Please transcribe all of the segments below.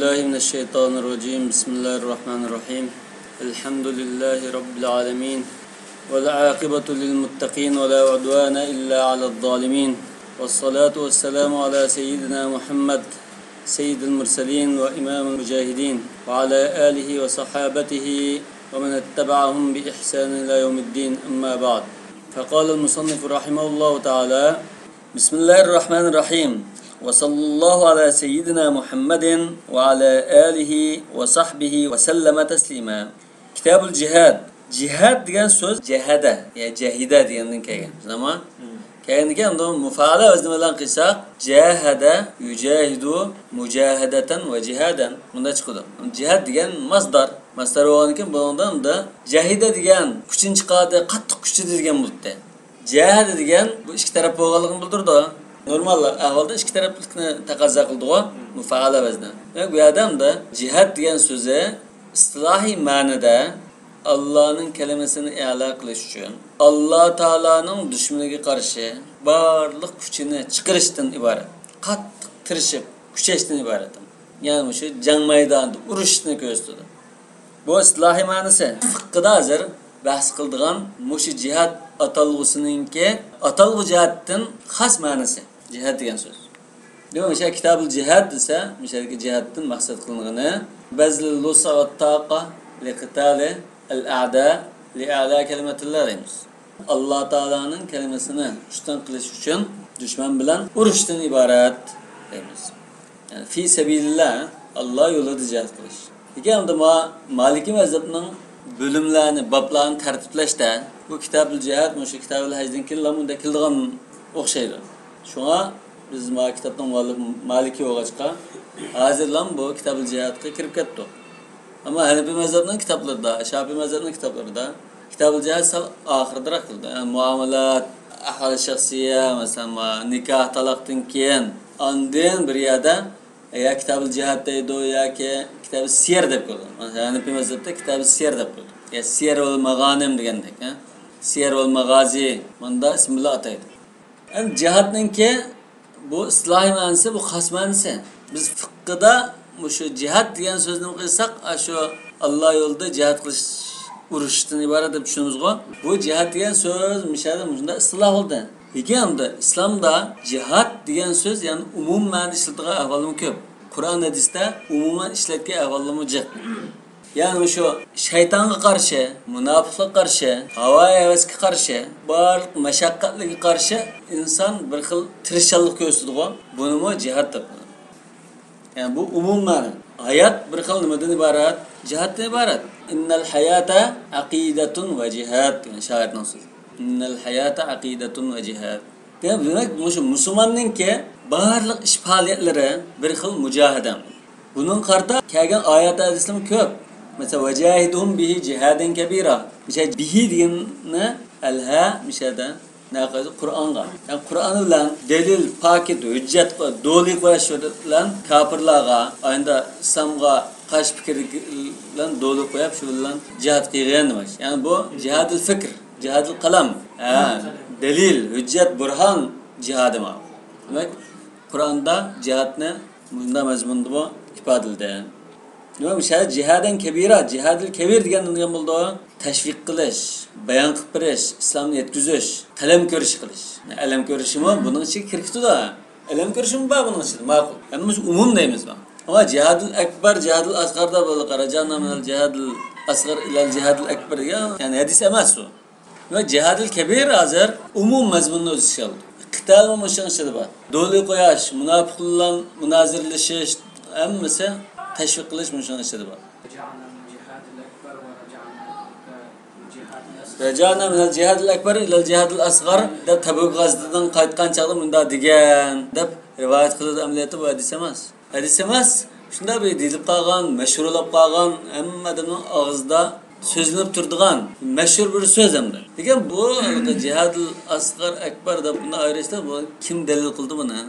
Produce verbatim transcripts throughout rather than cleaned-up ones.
بالله من الشيطان الرجيم. بسم الله الرحمن الرحيم. الحمد لله رب العالمين. والعاقبة للمتقين ولا عدوان إلا على الظالمين. والصلاة والسلام على سيدنا محمد سيد المرسلين وإمام المجاهدين وعلى آله وصحابته ومن اتبعهم بإحسان إلى يوم الدين. أما بعد. فقال المصنف رحمه الله تعالى: بسم الله الرحمن الرحيم. وصلى الله على سيدنا محمد وعلى آله وصحبه وسلم تسليما. كتاب الجهاد. جىھاد دېگەن سۆز جەھەدە، يا جەھىدە دېگەندىن كەلگەن. بىلەمما؟ كەلگەندىن كېيىن ئۇنى مۇپائالە ۋەزنى بىلەن قىلساق، جاھەدە يۇجاھىدۇ مۇجاھەدەتەن ۋە جىھادەن. مۇنداق چىقىدۇ. جىھاد دېگەن ماسدار. ماسدار بولغاندىن كېيىن بۇنىڭدا جاھىدە دېگەن كۈچىنى چىقاردى، قاتتىق كۈچىدى دېگەن بولدى. جاھەدە دېگەن بۇ ئىككى تەرەپ بولغانلىقىنى بىلدۈرىدۇ. نورمال ئەھۋالدا ئىككى تەرەپلىكنى تەقەززا قىلىدىغۇ، مۇپائالە ۋەزنى. ۋە بۇ يەردە جىھاد دېگەن سۆزى ئىستىلاھىي مەنىدە ئاللانىڭ كەلىمىسىنى ئەلا قىلىش ئۈچۈن، ئاللا تائالانىڭ دۈشمىنىگە قارشى بارلىق كۈچىنى چىقىرىشتىن ئىبارەت. قاتتىق تىرىشىپ كۈچەشتىن ئىبارەت. يەنى مۇشۇ جەڭ مەيدانىدا ئۇرۇشنى كۆرسىتىدۇ. بۇ ئىستىلاھىي مەنىسى. فىققىدا ھازىر بەھس قىلىدىغان مۇشۇ جىھاد ئاتالغۇسىنىڭكى ئاتالغۇ جەھەتتىن خاس مەنىسى. جىھاد دېگەن سۆز. دېمەك، مۇشۇ كىتابۇل جىھاد دېسە، مۇشۇ يەردىكى جىھادتىن مەقسەت قىلىنغىنى بەزلىل ۋۇسئى ۋەت تاقە لىقىتالى ئەل ئەدا لىئەلا كەلىمەتىللا دەيمىز. ئاللا تائالانىڭ كەلىمىسىنى ئۈستۈن قىلىش ئۈچۈن دۈشمەن بىلەن ئۇرۇشتىن ئىبارەت دەيمىز. يەنى في سبيل الله، ئاللا يولىدا جىھاد قىلىش. لېكىن ئەمدى ما-، مالىكىي مەزھەپنىڭ بۆلۈملەرنى، بابلارنى تەرتىپلەشتە بۇ كىتابۇل جىھاد مۇشۇ كىتابۇل ھەجدىن كېيىنلا مۇنداق كېلىدىغان ئوخشايدۇ. شۇڭا بىز ما كىتابنىڭ مۇئەللىپى مالىكىي بولغاچقا، ھازىرلا بۇ كىتابۇل جىھادقا كىرىپ كەتتۇق. ئەمما ھەنەپىي مەزھەپنىڭ كىتابلىرىدا، شافىي مەزھەپنىڭ كىتابلىرىدا كىتابۇل جىھاد سەل ئاخىرىدىراق كېلىدۇ. يەنى مۇئامىلات، ئەھۋال شەخسىيە، مەسىلەن، ما نىكاھ، تالاقتىن كېيىن، ئاندىن بىر يەردە يا كىتابۇل جىھاد دەيدۇ ياكى كىتابى سىيەر دەپ كېلىدۇ. مەسىلەن، ھەنەپىي مەزھەپتە كىتابى سىيەر دەپ كېلىدۇ. يا سىيەر ۋەل ماغانىم دېگەندەك، ھە؟ سىيەر ۋەل ماغازى، مۇندا ئىسىم بىلەن ئاتايدۇ. ئەمدى جىھادنىڭكى بۇ ئىستىلاھىي مەنىسى، بۇ خاس مەنىسى. بىز فىققىدا مۇشۇ جىھاد دېگەن سۆزنى قىلساق، ئاشۇ ئاللا يولىدا جىھاد قىلىش، ئۇرۇشتىن ئىبارەت دەپ چۈشىنىمىزغۇ. بۇ جىھاد دېگەن سۆز مۇشۇ يەردە مۇشۇنداق ئىستىلاھ بولدى. لېكىن ئەمدى ئىسلامدا جىھاد دېگەن سۆز يەنى ئومۇمىي مەنىدە ئىشلىتىدىغان ئەھۋالمۇ كۆپ. قۇرئان، ھەدىستە ئومۇمەن ئىشلەتكەن ئەھۋاللىرىمۇ جىق. يەنى مۇشۇ شەيتانغا قارشى، مۇناپىقلىققا قارشى، ھاۋا ھەۋەسكە قارشى، بارلىق مەشەققەتلەرگە قارشى ئىنسان بىر خىل تىرىشچانلىق كۆرسىتىدىغۇ. بۇنىمۇ جىھاد دەپ قويىدۇ. يەنى بۇ ئومۇمىي مەنە. ھايات بىر خىل نېمىدىن ئىبارەت؟ جىھادتىن ئىبارەت. ئىننەل ھاياتە ئەقىدەتۇن ۋە جىھاد دېگەن شائىرنىڭ سۆزى. ئىننەل ھاياتە ئەقىدەتۇن ۋە جىھاد. دېمەك، مۇشۇ مۇسۇلماننىڭكى بارلىق ئىش پائالىيەتلىرى بىر خىل مۇجاھىدە. بۇنىڭغا قارىتا كەلگەن ئايەت ھەدىسلەرمۇ كۆپ. مەسىلەن، ۋەجاھىدھۇم بىھى جىھادەن كەبىرا. مىسال، بىھى دېگەننى ئەلھە، مىسالدا، نەقىز قۇرئانغا. يەنى قۇرئان بىلەن دەلىل، پاكىت، ھۆججەت، دولى قويۇش بىلەن كاپىرلارغا، ئاينىدا ئىسلامغا قارشى پىكىر بىلەن دولى قويۇپ، شۇ بىلەن جىھاد قىلغان دېمەك. يەنى بۇ جىھادىل فىكىر. جىھادىل قەلەم. ھە، دەلىل، ھۆججەت، بۇرھان جىھادى ماۋۇ. دېمەك، قۇرئاندا جىھادنى مۇشۇنداق مەزمۇندىمۇ ئىپادىلىدى. دېمەك، مۇشۇ يەردە جىھادەن كەبىرا، جىھادىل كەبىر دېگەن نېمە بولىدۇ؟ تەشۋىق قىلىش، بايان قىلىپ بېرىش، ئىسلامنى يەتكۈزۈش، قەلەم كۆرۈش قىلىش. ئەلەم كۆرۈشىمۇ بۇنىڭ ئىچىگە كىرىپ كېتىدۇ. ئەلەم كۆرۈشىمۇ بار بۇنىڭ ئىچىدە، ماقۇل. ئەمما مۇشۇ ئومۇم دەيمىز بۇ. ئەمما جىھادىل ئەكبەر، جىھادىل ئەسغەر دەپ بولدى، رەجەئنا مىنەل جىھادىل ئەسغەر ئىلەل جىھادىل ئەكبەر دېگەن، يەنى ھەدىس ئەمەس ئۇ. ۋە جىھادىل كەبىر ھازىر ئومۇم مەزمۇننى ئۆز ئىچىگە ئالىدۇ. قىتال مۇشۇنىڭ ئىچىدە بار. دولى قويۇش، مۇناپىقلار بىلەن مۇنازىرىلىشىش، ھەممىسى تەشۋىق قىلىش مۇشۇنىڭ ئىچىدە بار. رەجەئنا مىنەل جىھادىل ئەكبەر ئىلەل جىھادىل ئەسغەر دەپ تەبۇك غەزۋىتىدىن قايتقان چاغدا مۇنداق دېگەن دەپ رىۋايەت قىلىدۇ، ئەمەلىيەتتە بۇ ھەدىس ئەمەس. ھەدىس ئەمەس، شۇنداق بىر دېيىلىپ قالغان، مەشھۇرلاپ قالغان، ھەممە ئادەمنىڭ ئاغزىدا سۆزلىنىپ تۇرىدىغان مەشھۇر بىر سۆز ئەمدى. لېكىن بۇ ھېلىقى جىھادىل ئەسغەر ئەكبەر دەپ بۇنى ئايرىشتا بۇ كىم دەلىل قىلدى بۇنى؟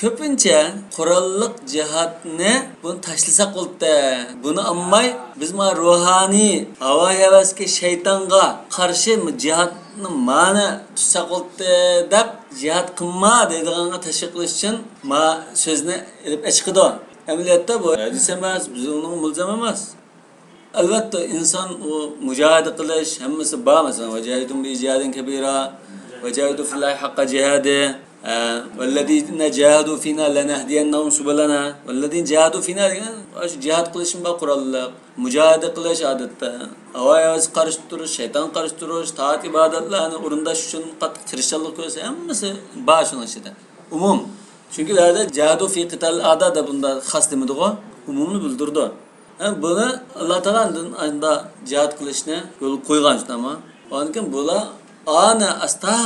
كۆپىنچە قوراللىق جىھادنى بۇنى تاشلىساق بولدى. بۇنى ئالماي، بىز مانا روھانىي، ھاۋا ھەۋەسكە، شەيتانغا قارشى جىھادنى مانا تۇتساق بولدى دەپ، جىھاد قىلما دەيدىغانغا تەشۋىق قىلىش ئۈچۈن ما سۆزنى ئېلىپ ئەچىقىدۇ. ئەمەلىيەتتە بۇ ھەدىس ئەمەس، بىز ئۇنىڭغا مۇلزەم ئەمەس. ئەلۋەتتە، ئىنسان ئۇ مۇجاھىدە قىلىش ھەممىسى بار، مەسىلەن، «ۋەجاھىدۇم بىجىھادىن كەبىرا، ۋەجاھىدۇ فىللاھى ھەققە جىھادى»، ئە، «ۋەللەزىنە جاھادۇ فىنا لەنەھدىيەننەھۇم سۇبۇلەنا»، «ۋەللەزىنە جاھادۇ فىنا» دېگەن، ئاشۇ جىھاد قىلىشمۇ بار قوراللىق، مۇجاھىدە قىلىش ئادەتتە، ھاۋا ھەۋەسكە قارشى تۇرۇش، شەيتانغا قارشى تۇرۇش، تائەت ئىبادەتلەرنى ئورۇنداش ئۈچۈن قاتتىق تىرىشچانلىق كۆرسە، ھەممىسى بار شۇنىڭ ئىچىدە. ئومۇم. چۈنكى ئۇ يەردە «جاھادۇ فى قىتالىل ئەدا» دەپ بۇندا خاس دېمىدىغۇ، ئومۇمنى بىلدۈرىدۇ. ھە، بۇنى ئاللا تائالا ئاندىن ئاندا جىھاد قىلىشنى يولغا قويغان، شۇنداقمۇ؟ ئاندىن كېيىن بۇلار ئانى ئاستا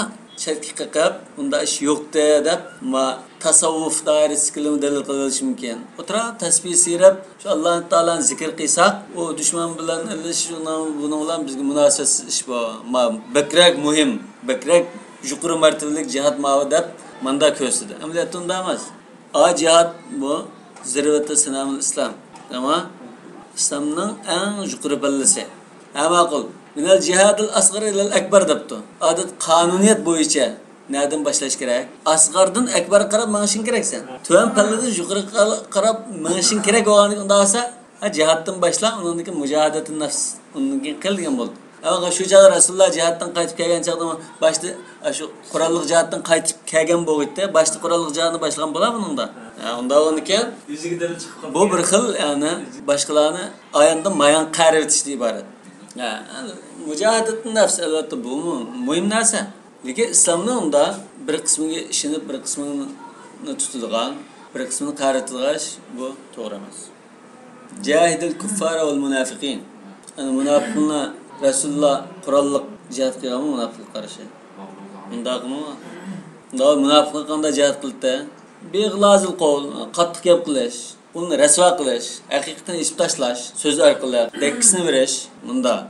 چەتكە قېقىپ، «ئۇنداق ئىش يوقتى» دەپ، ما تەسەۋۋۇپ دائىرىسىدىكىلەرمۇ دەلىل قىلىۋېلىشى مۇمكىن. ئولتۇرا تەسبىھ سىيرەپ، شۇ ئاللا تائالانى زىكىر قىلساق، ئۇ دۈشمەن بىلەن ئېلىش، شۇنىڭ، بۇنىڭ بىلەن بىزگە مۇناسىۋەتسىز ئىش بۇ. ما بەكرەك مۇھىم، بەكرەك يۇقىرى مەرتىۋىلىك جىھاد ماۋۇ دەپ ماندا كۆرسىتىدۇ. ئەمەلىيەتتە ئۇنداق ئەمەس. ئا جىھاد بۇ زىرۋەتى سىنامىل ئىسلام. تامام. ئىسلامنىڭ ئەڭ يۇقىرى پەللىسى. ھە، ماقۇل. «مىنەل جىھادىل ئەسغىرى ئىلەل ئەكبەر» دەپتۇ. ئادەت قانۇنىيەت بويىچە نەدىن باشلاش كېرەك؟ ئەسغەردىن ئەكبەرگە قاراپ مېڭىشىڭ كېرەك سەن. تۆۋەن پەللىدىن يۇقىرىغا قارا-، قاراپ مېڭىشىڭ كېرەك بولغاندىكىن ئۇنداق بولسا، ھە، جىھادتىن باشلا، ئۇنىڭدىن كېيىن مۇجاھىدەتۇن نەفس، ئۇنىڭدىن كېيىن قىل دېگەن بولدى. ئەمما شۇ چاغدا رەسۇلۇللا جىھادتىن قايتىپ كەلگەن چاغدا باشتا، ئە، شۇ قوراللىق جىھادتىن قايتىپ كەلگەن بولغىيتتى، باشتا قوراللىق جىھادنى باشلىغان بولا بۇنىڭدا. ھە، ئۇنداق بولغاندىكىن بۇ بىر خىل، يەنى باشقىلارنى ئاياندىن مايان قەرىۋېتىشتىن ئىبارەت. ھە، مۇجاھىدەتۇن نەفس، ئەلۋەتتە، بۇمۇ مۇھىم نەرسە. لېكىن ئىسلامنىڭ ئۇندا بىر قىسمىگە ئىشىنىپ، بىر قىسمىنى تۇتىدىغان، بىر قىسمىنى قەرىتىدىغان ئىش، بۇ توغرا ئەمەس. «جاھىدىل كۇففارە ۋەل مۇنافىقىن». يەنى مۇناپىقلار رەسۇلۇللا قوراللىق جىھاد قىلغانمۇ مۇناپىقلىققا قارشى؟ مۇنداقمۇ؟ مۇنداق مۇناپىقلار قانداق جىھاد قىلدى؟ بىغىلازىل قول، قاتتىق گەپ قىلىش، ئۇنى رەسۋا قىلىش، ھەقىقەتنى ئېچىپ تاشلاش، سۆز ئارقىلىق دەككىسىنى بېرىش، مۇنداق.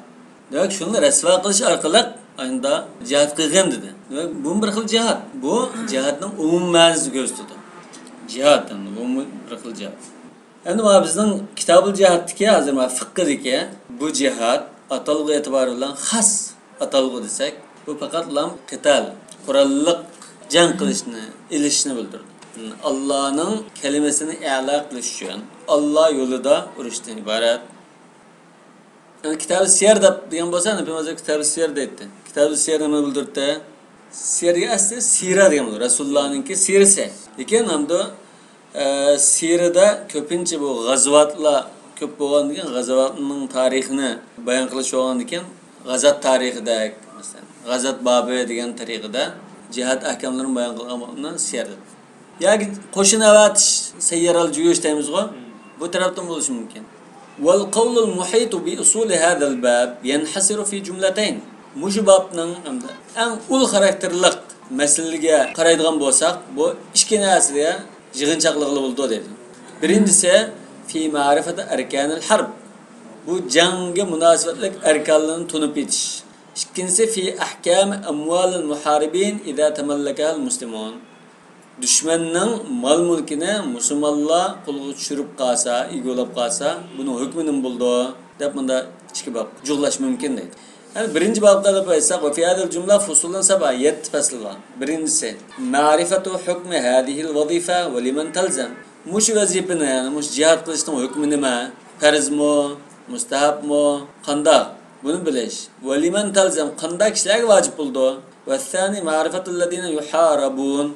دېمەك، شۇنى رەسۋا قىلىش ئارقىلىق ئاينىدا جىھاد قىلغىن دېدى. دېمەك، بۇمۇ بىر خىل جىھاد. بۇ جىھادنىڭ ئومۇمىي مەنىسىنى كۆرسىتىدۇ. جىھاد، ئەمدى بۇمۇ بىر خىل جىھاد. ئەمدى مانا بىزنىڭ كىتابۇل جىھادتىكى، ھازىر مانا فىققىدىكى بۇ جىھاد ئاتالغۇ ئېتىبارى بىلەن خاس ئاتالغۇ دېسەك، بۇ پەقەتلا قىتال، قوراللىق جەڭ قىلىشنى، ئېلىشنى بىلدۈرىدۇ. ئاللانىڭ كەلىمىسىنى ئەلا قىلىش ئۈچۈن ئاللا يولىدا ئۇرۇشتىن ئىبارەت. يەنى كىتابى سىيەر دەپ دېگەن بولسا، نەبىمىز كىتابى سىيەر دەيتتى. كىتابى سىيەر نېمىنى بىلدۈرتتى؟ سىيەر دېگەن ئەسلى سىرە دېگەن بولىدۇ. رەسۇلۇللانىڭكى سىرىسى. لېكىن ئەمدى، ئە، سىرىدە كۆپىنچە بۇ غازۋاتلار كۆپ بولغاندىكىن، غازۋاتنىڭ تارىخىنى بايان قىلىش بولغاندىكىن، غازات تارىخىدەك، مەسىلەن، غازات بابى دېگەن تەرىقىدە جىھاد ئەھكاملىرىنى بايان قىلغان بولغاندا سىيەر دەپ. ياكى قوشۇن ئەۋەتىش، سەييارەل جۇيۇش دەيمىزغۇ، بۇ تەرەپتىن بولۇشى مۇمكىن. ۋەل قەۋلۇل مۇھىتۇ بى ئۇسۇلى ھازەل باب يەنھەسىرۇ فى جۈملەتەين. مۇشۇ بابنىڭ ئەڭ ئۇل خاراكتېرلىق مەسىلىگە قارايدىغان بولساق، بۇ ئىككى نەرسىگە يىغىنچاقلىغىلى بولىدۇ دەيدۇ. بىرىنچىسى، فى مەرىفەتى ئەركانىل ھەرب. بۇ جەڭگە مۇناسىۋەتلىك ئەركانلىرىنى تونۇپ يېتىش. ئىككىنچىسى، فى ئەھكامى ئەمۋالىل مۇھارىبىن ئىزا تەمەللەكەھەل مۇسلىمۇن. دۈشمەننىڭ مال-مۈلكىنى مۇسۇلمانلار قولغا چۈشۈرۈپ قالسا، ئىگە بولۇپ قالسا، بۇنىڭ ھۆكمى نېمە بولىدۇ؟ دەپ مۇندا ئىككى باب جۇغلاش مۇمكىن دەيدۇ. يەنى بىرىنچى بابتا دەپ ئېيتساق، ۋە فى ھازىھىل جۈملە فۇسۇلۇن سەبئە، يەتتە پەسىل بار. بىرىنچىسى، مەرىفەتۇ ھۇكمى ھازىھىل ۋەزىفە ۋە لىمەن تەلزەم. مۇشۇ ۋەزىپىنى، يەنى مۇشۇ جىھاد قىلىشنىڭ ھۆكمى نېمە؟ پەرزمۇ؟ مۇستەھەبمۇ؟ قانداق؟ بۇنى بىلىش. ۋە لىمەن تەلزەم، قانداق كىشىلەرگە ۋاجىپ بولىدۇ؟ ۋەسسانى مەرىفەتۇللەزىنە يۇھارىبۇن.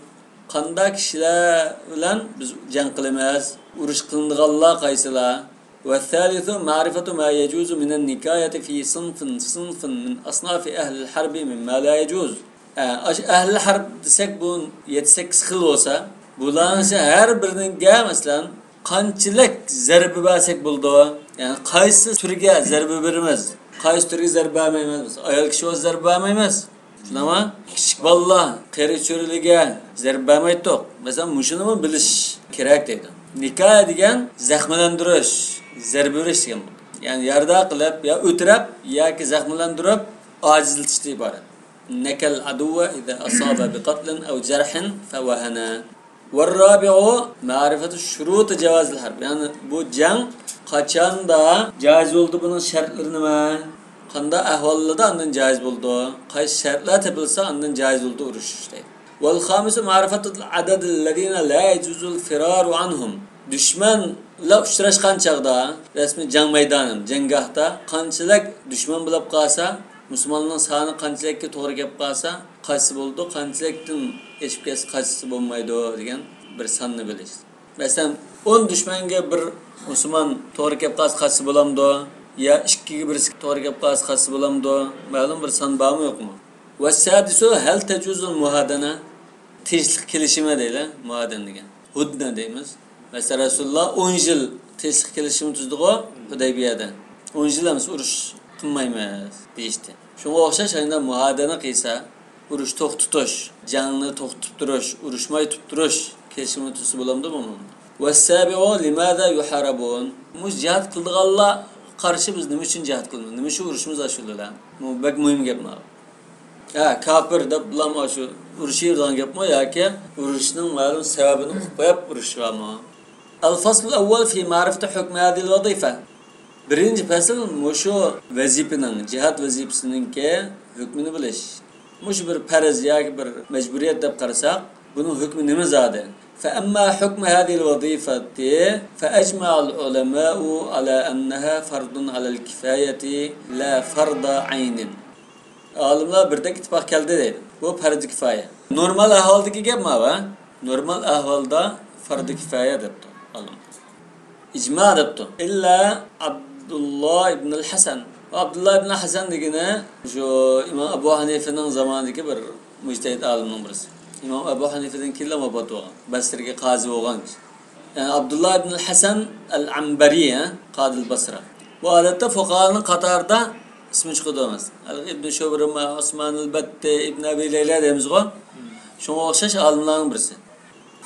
قانداق كىشىلەر بىلەن بىز جەڭ قىلىمىز، ئۇرۇش قىلىنىدىغانلار قايسىلار؟ ۋەسسالىسۇ مەرىفەتۇ ما يەجۇزۇ مىنەن نىكايەتى فى سىنفىن، سىنفىن مىن ئەسنافى ئەھلىل ھەربى مىمما لا يەجۇز. ئە، ئاشۇ ئەھلىل ھەرب دېسەك، بۇ يەتتە سەككىز خىل بولسا، بۇلارنىڭ ھەر بىرىگە، مەسىلەن، قانچىلىك زەربە بەرسەك بولىدۇ؟ يەنى قايسى تۈرگە زەربە بېرىمىز؟ قايسى تۈرگە زەربە بەرمەيمىز؟ ئايال كىشى بولسا زەربە بەرمەيمىز. شۇنداقمۇ؟ كىچىك بالىلار، قېرى چۆرىلەرگە زەربە بەرمەيتتۇق. مەسىلەن، مۇشۇنىمۇ بىلىش كېرەك دەيدۇ. نىكايە دېگەن زەخىملەندۈرۈش، زەربە بېرىش دېگەن بولىدۇ. يەنى يارىدار قىلىپ، يا ئۆلتۈرۈپ ياكى زەخىملەندۈرۈپ ئاجىزلىتىشتىن ئىبارەت. نەكەل ئەدۇۋۋە ئىزا ئەسابە بىقەتلىن ئەۋ جەرھىن فەۋەھەنە. ۋەررابىئۇ مەرىفەتۇ شۇرۇتى جاۋازىل ھەرب. يەنى بۇ جەڭ قاچاندا جايىز بولىدۇ، بۇنىڭ شەرتلىرى نېمە؟ قانداق ئەھۋاللاردا ئاندىن جايىز بولىدۇ؟ قايسى شەرتلەر تېپىلسا ئاندىن جايىز بولىدۇ ئۇرۇشۇش دەيدۇ. ۋەل خامىسۇ مەرىفەتۇل ئەدەدىللەزىنە لا يەجۇزۇل فىرارۇ ئەنھۇم. دۈشمەن بىلەن ئۇچراشقان چاغدا، رەسمىي جەڭ مەيدانى، جەڭگاھتا قانچىلىك دۈشمەن بولۇپ قالسا، مۇسۇلماننىڭ سانى قانچىلىككە توغرا كەپ قالسا، قاچسا بولىدۇ، قانچىلىكتىن ئېشىپ كەتسە قاچسا بولمايدۇ دېگەن بىر ساننى بىلىش. مەسىلەن، ئون دۈشمەنگە بىر مۇسۇلمان توغرا كەپ قالسا قاچسا بولامدۇ؟ يا ئىككىگە بىرسى توغرا كەپ قالسا قاچسا بولامدۇ؟ مەلۇم بىر سان بارمۇ يوقمۇ؟ ۋەسسادىسۇ ھەل تەجۇزۇل مۇھادەنە؟ تىنچلىق كېلىشىمى دەيلى، مۇھادەنە دېگەن. ھۇدنە دەيمىز. مەسىلەن، رەسۇلۇللا ئون يىل تىنچلىق كېلىشىمى تۈزدىغۇ ھۇدەيبىيەدە. ئون يىل ئەمىسە ئۇرۇش قىلمايمىز دېيىشتى. شۇڭا ئوخشاش ئەگەر مۇھادەنە قىلسا، ئۇرۇش توختىتىش، جەڭنى توختىتىپ تۇرۇش، ئۇرۇشماي تۇرۇپ تۇرۇش كېلىشىمى تۈزسە بولامدۇ، بولمامدۇ؟ ۋەسسابىئۇ لىماذا يۇھارابۇن؟ مۇشۇ جىھاد قىلىدىغانلار قارشى بىز نېمە ئۈچۈن جىھاد قىلىمىز؟ نېمە ئۈچۈن ئۇرۇشىمىز ئاشۇ بىلەن؟ بۇ بەك مۇھىم گەپ ماۋۇ. ھە، كاپىر دەپلا ئاشۇ ئۇرۇشۇۋېرىدىغان گەپمۇ ياكى ئۇرۇشنىڭ مەلۇم سەۋەبىنى ئۇقۇپ قويۇپ ئۇرۇشۇشمۇ؟ الفصل الأول في معرفة حكم هذه الوظيفة. بىرىنچى پەسىل مۇشۇ ۋەزىپىنىڭ، جىھاد ۋەزىپىسىنىڭكى ھۆكمىنى بىلىش. مۇشۇ بىر پەرز ياكى بىر مەجبۇرىيەت دەپ قارىساق، بۇنىڭ ھۆكمى نېمە زادى؟ فأما حكم هذه الوظيفة فأجمع العلماء على أنها فرض على الكفاية لا فرض عين. ئالىملار بىردەك ئىتتىپاق كەلدى دەيدۇ. بۇ پەرزى كىفايە. نورمال ئەھۋالدىكى گەپ ماۋۇ. نورمال ئەھۋالدا پەرزى كىفايە دەپتۇ ئالىملار. ئىجما دەپتۇ. ئىللا ئابدۇللا ئىبنىل ھەسەن. ئابدۇللا ئىبنىل ھەسەن دېگىنى شۇ ئىمام ئەبۇ ھەنىفىنىڭ زامانىدىكى بىر مۇجتەھىد ئالىمنىڭ بىرسى. ئىمام ئەبۇ ھەنىفىدىن كېيىنلا ۋاپات بولغان. بەسرىگە قازى بولغان كىشى. يەنى ئابدۇللا ئىبنىل ھەسەن ئەل ئەنبەرى، ھە، قادىل بەسرا. بۇ ئادەتتە فۇقاھانىڭ قاتارىدا ئىسمى چىقىدۇ ئەمەس. ھېلىقى ئىبن شۇبرىما، ئۇسمانىل بەتتى، ئىبن ئەبى لەيلا دەيمىزغۇ. شۇڭا ئوخشاش ئالىملارنىڭ بىرسى.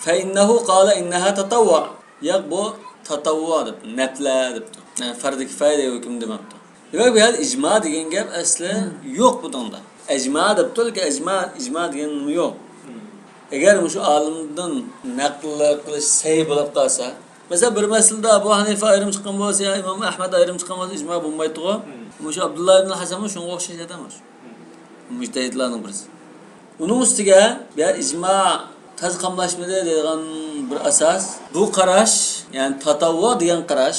فإنه قال إنها تطوع. ياق، بۇ تاتاۋۋۇ دەپتۇ، نەپلە دەپتۇ. يەنى پەرزى كىفايە دەپ ھۆكۈم دېمەپتۇ. دېمەك، بۇ يەردە ئىجما دېگەن گەپ ئەسلى يوق بۇنىڭدا. ئەجما دەپتۇ، لېكىن ئەجما، ئىجما دېگەن نېمە يوق. ئەگەر مۇشۇ ئالىمدىن نەقىل قىلىش سەھىھ بولۇپ قالسا، مەسىلەن، بىر مەسىلىدە ئەبۇ ھەنىفە ئايرىم چىققان بولسا يا ئىمام ئەھمەد ئايرىم چىققان بولسا، ئىجما بولمايدىغۇ. مۇشۇ ئابدۇللا ئىبن ھەسەنمۇ شۇنىڭغا ئوخشاش ئادەم شۇ. مۇجتەھىدلارنىڭ بىرسى. ئۇنىڭ ئۈستىگە بۇ يەردە ئىجما تازا قاملاشمىدى دەيدىغان بىر ئاساس. بۇ قاراش، يەنى تاتاۋۋۇ دېگەن قاراش،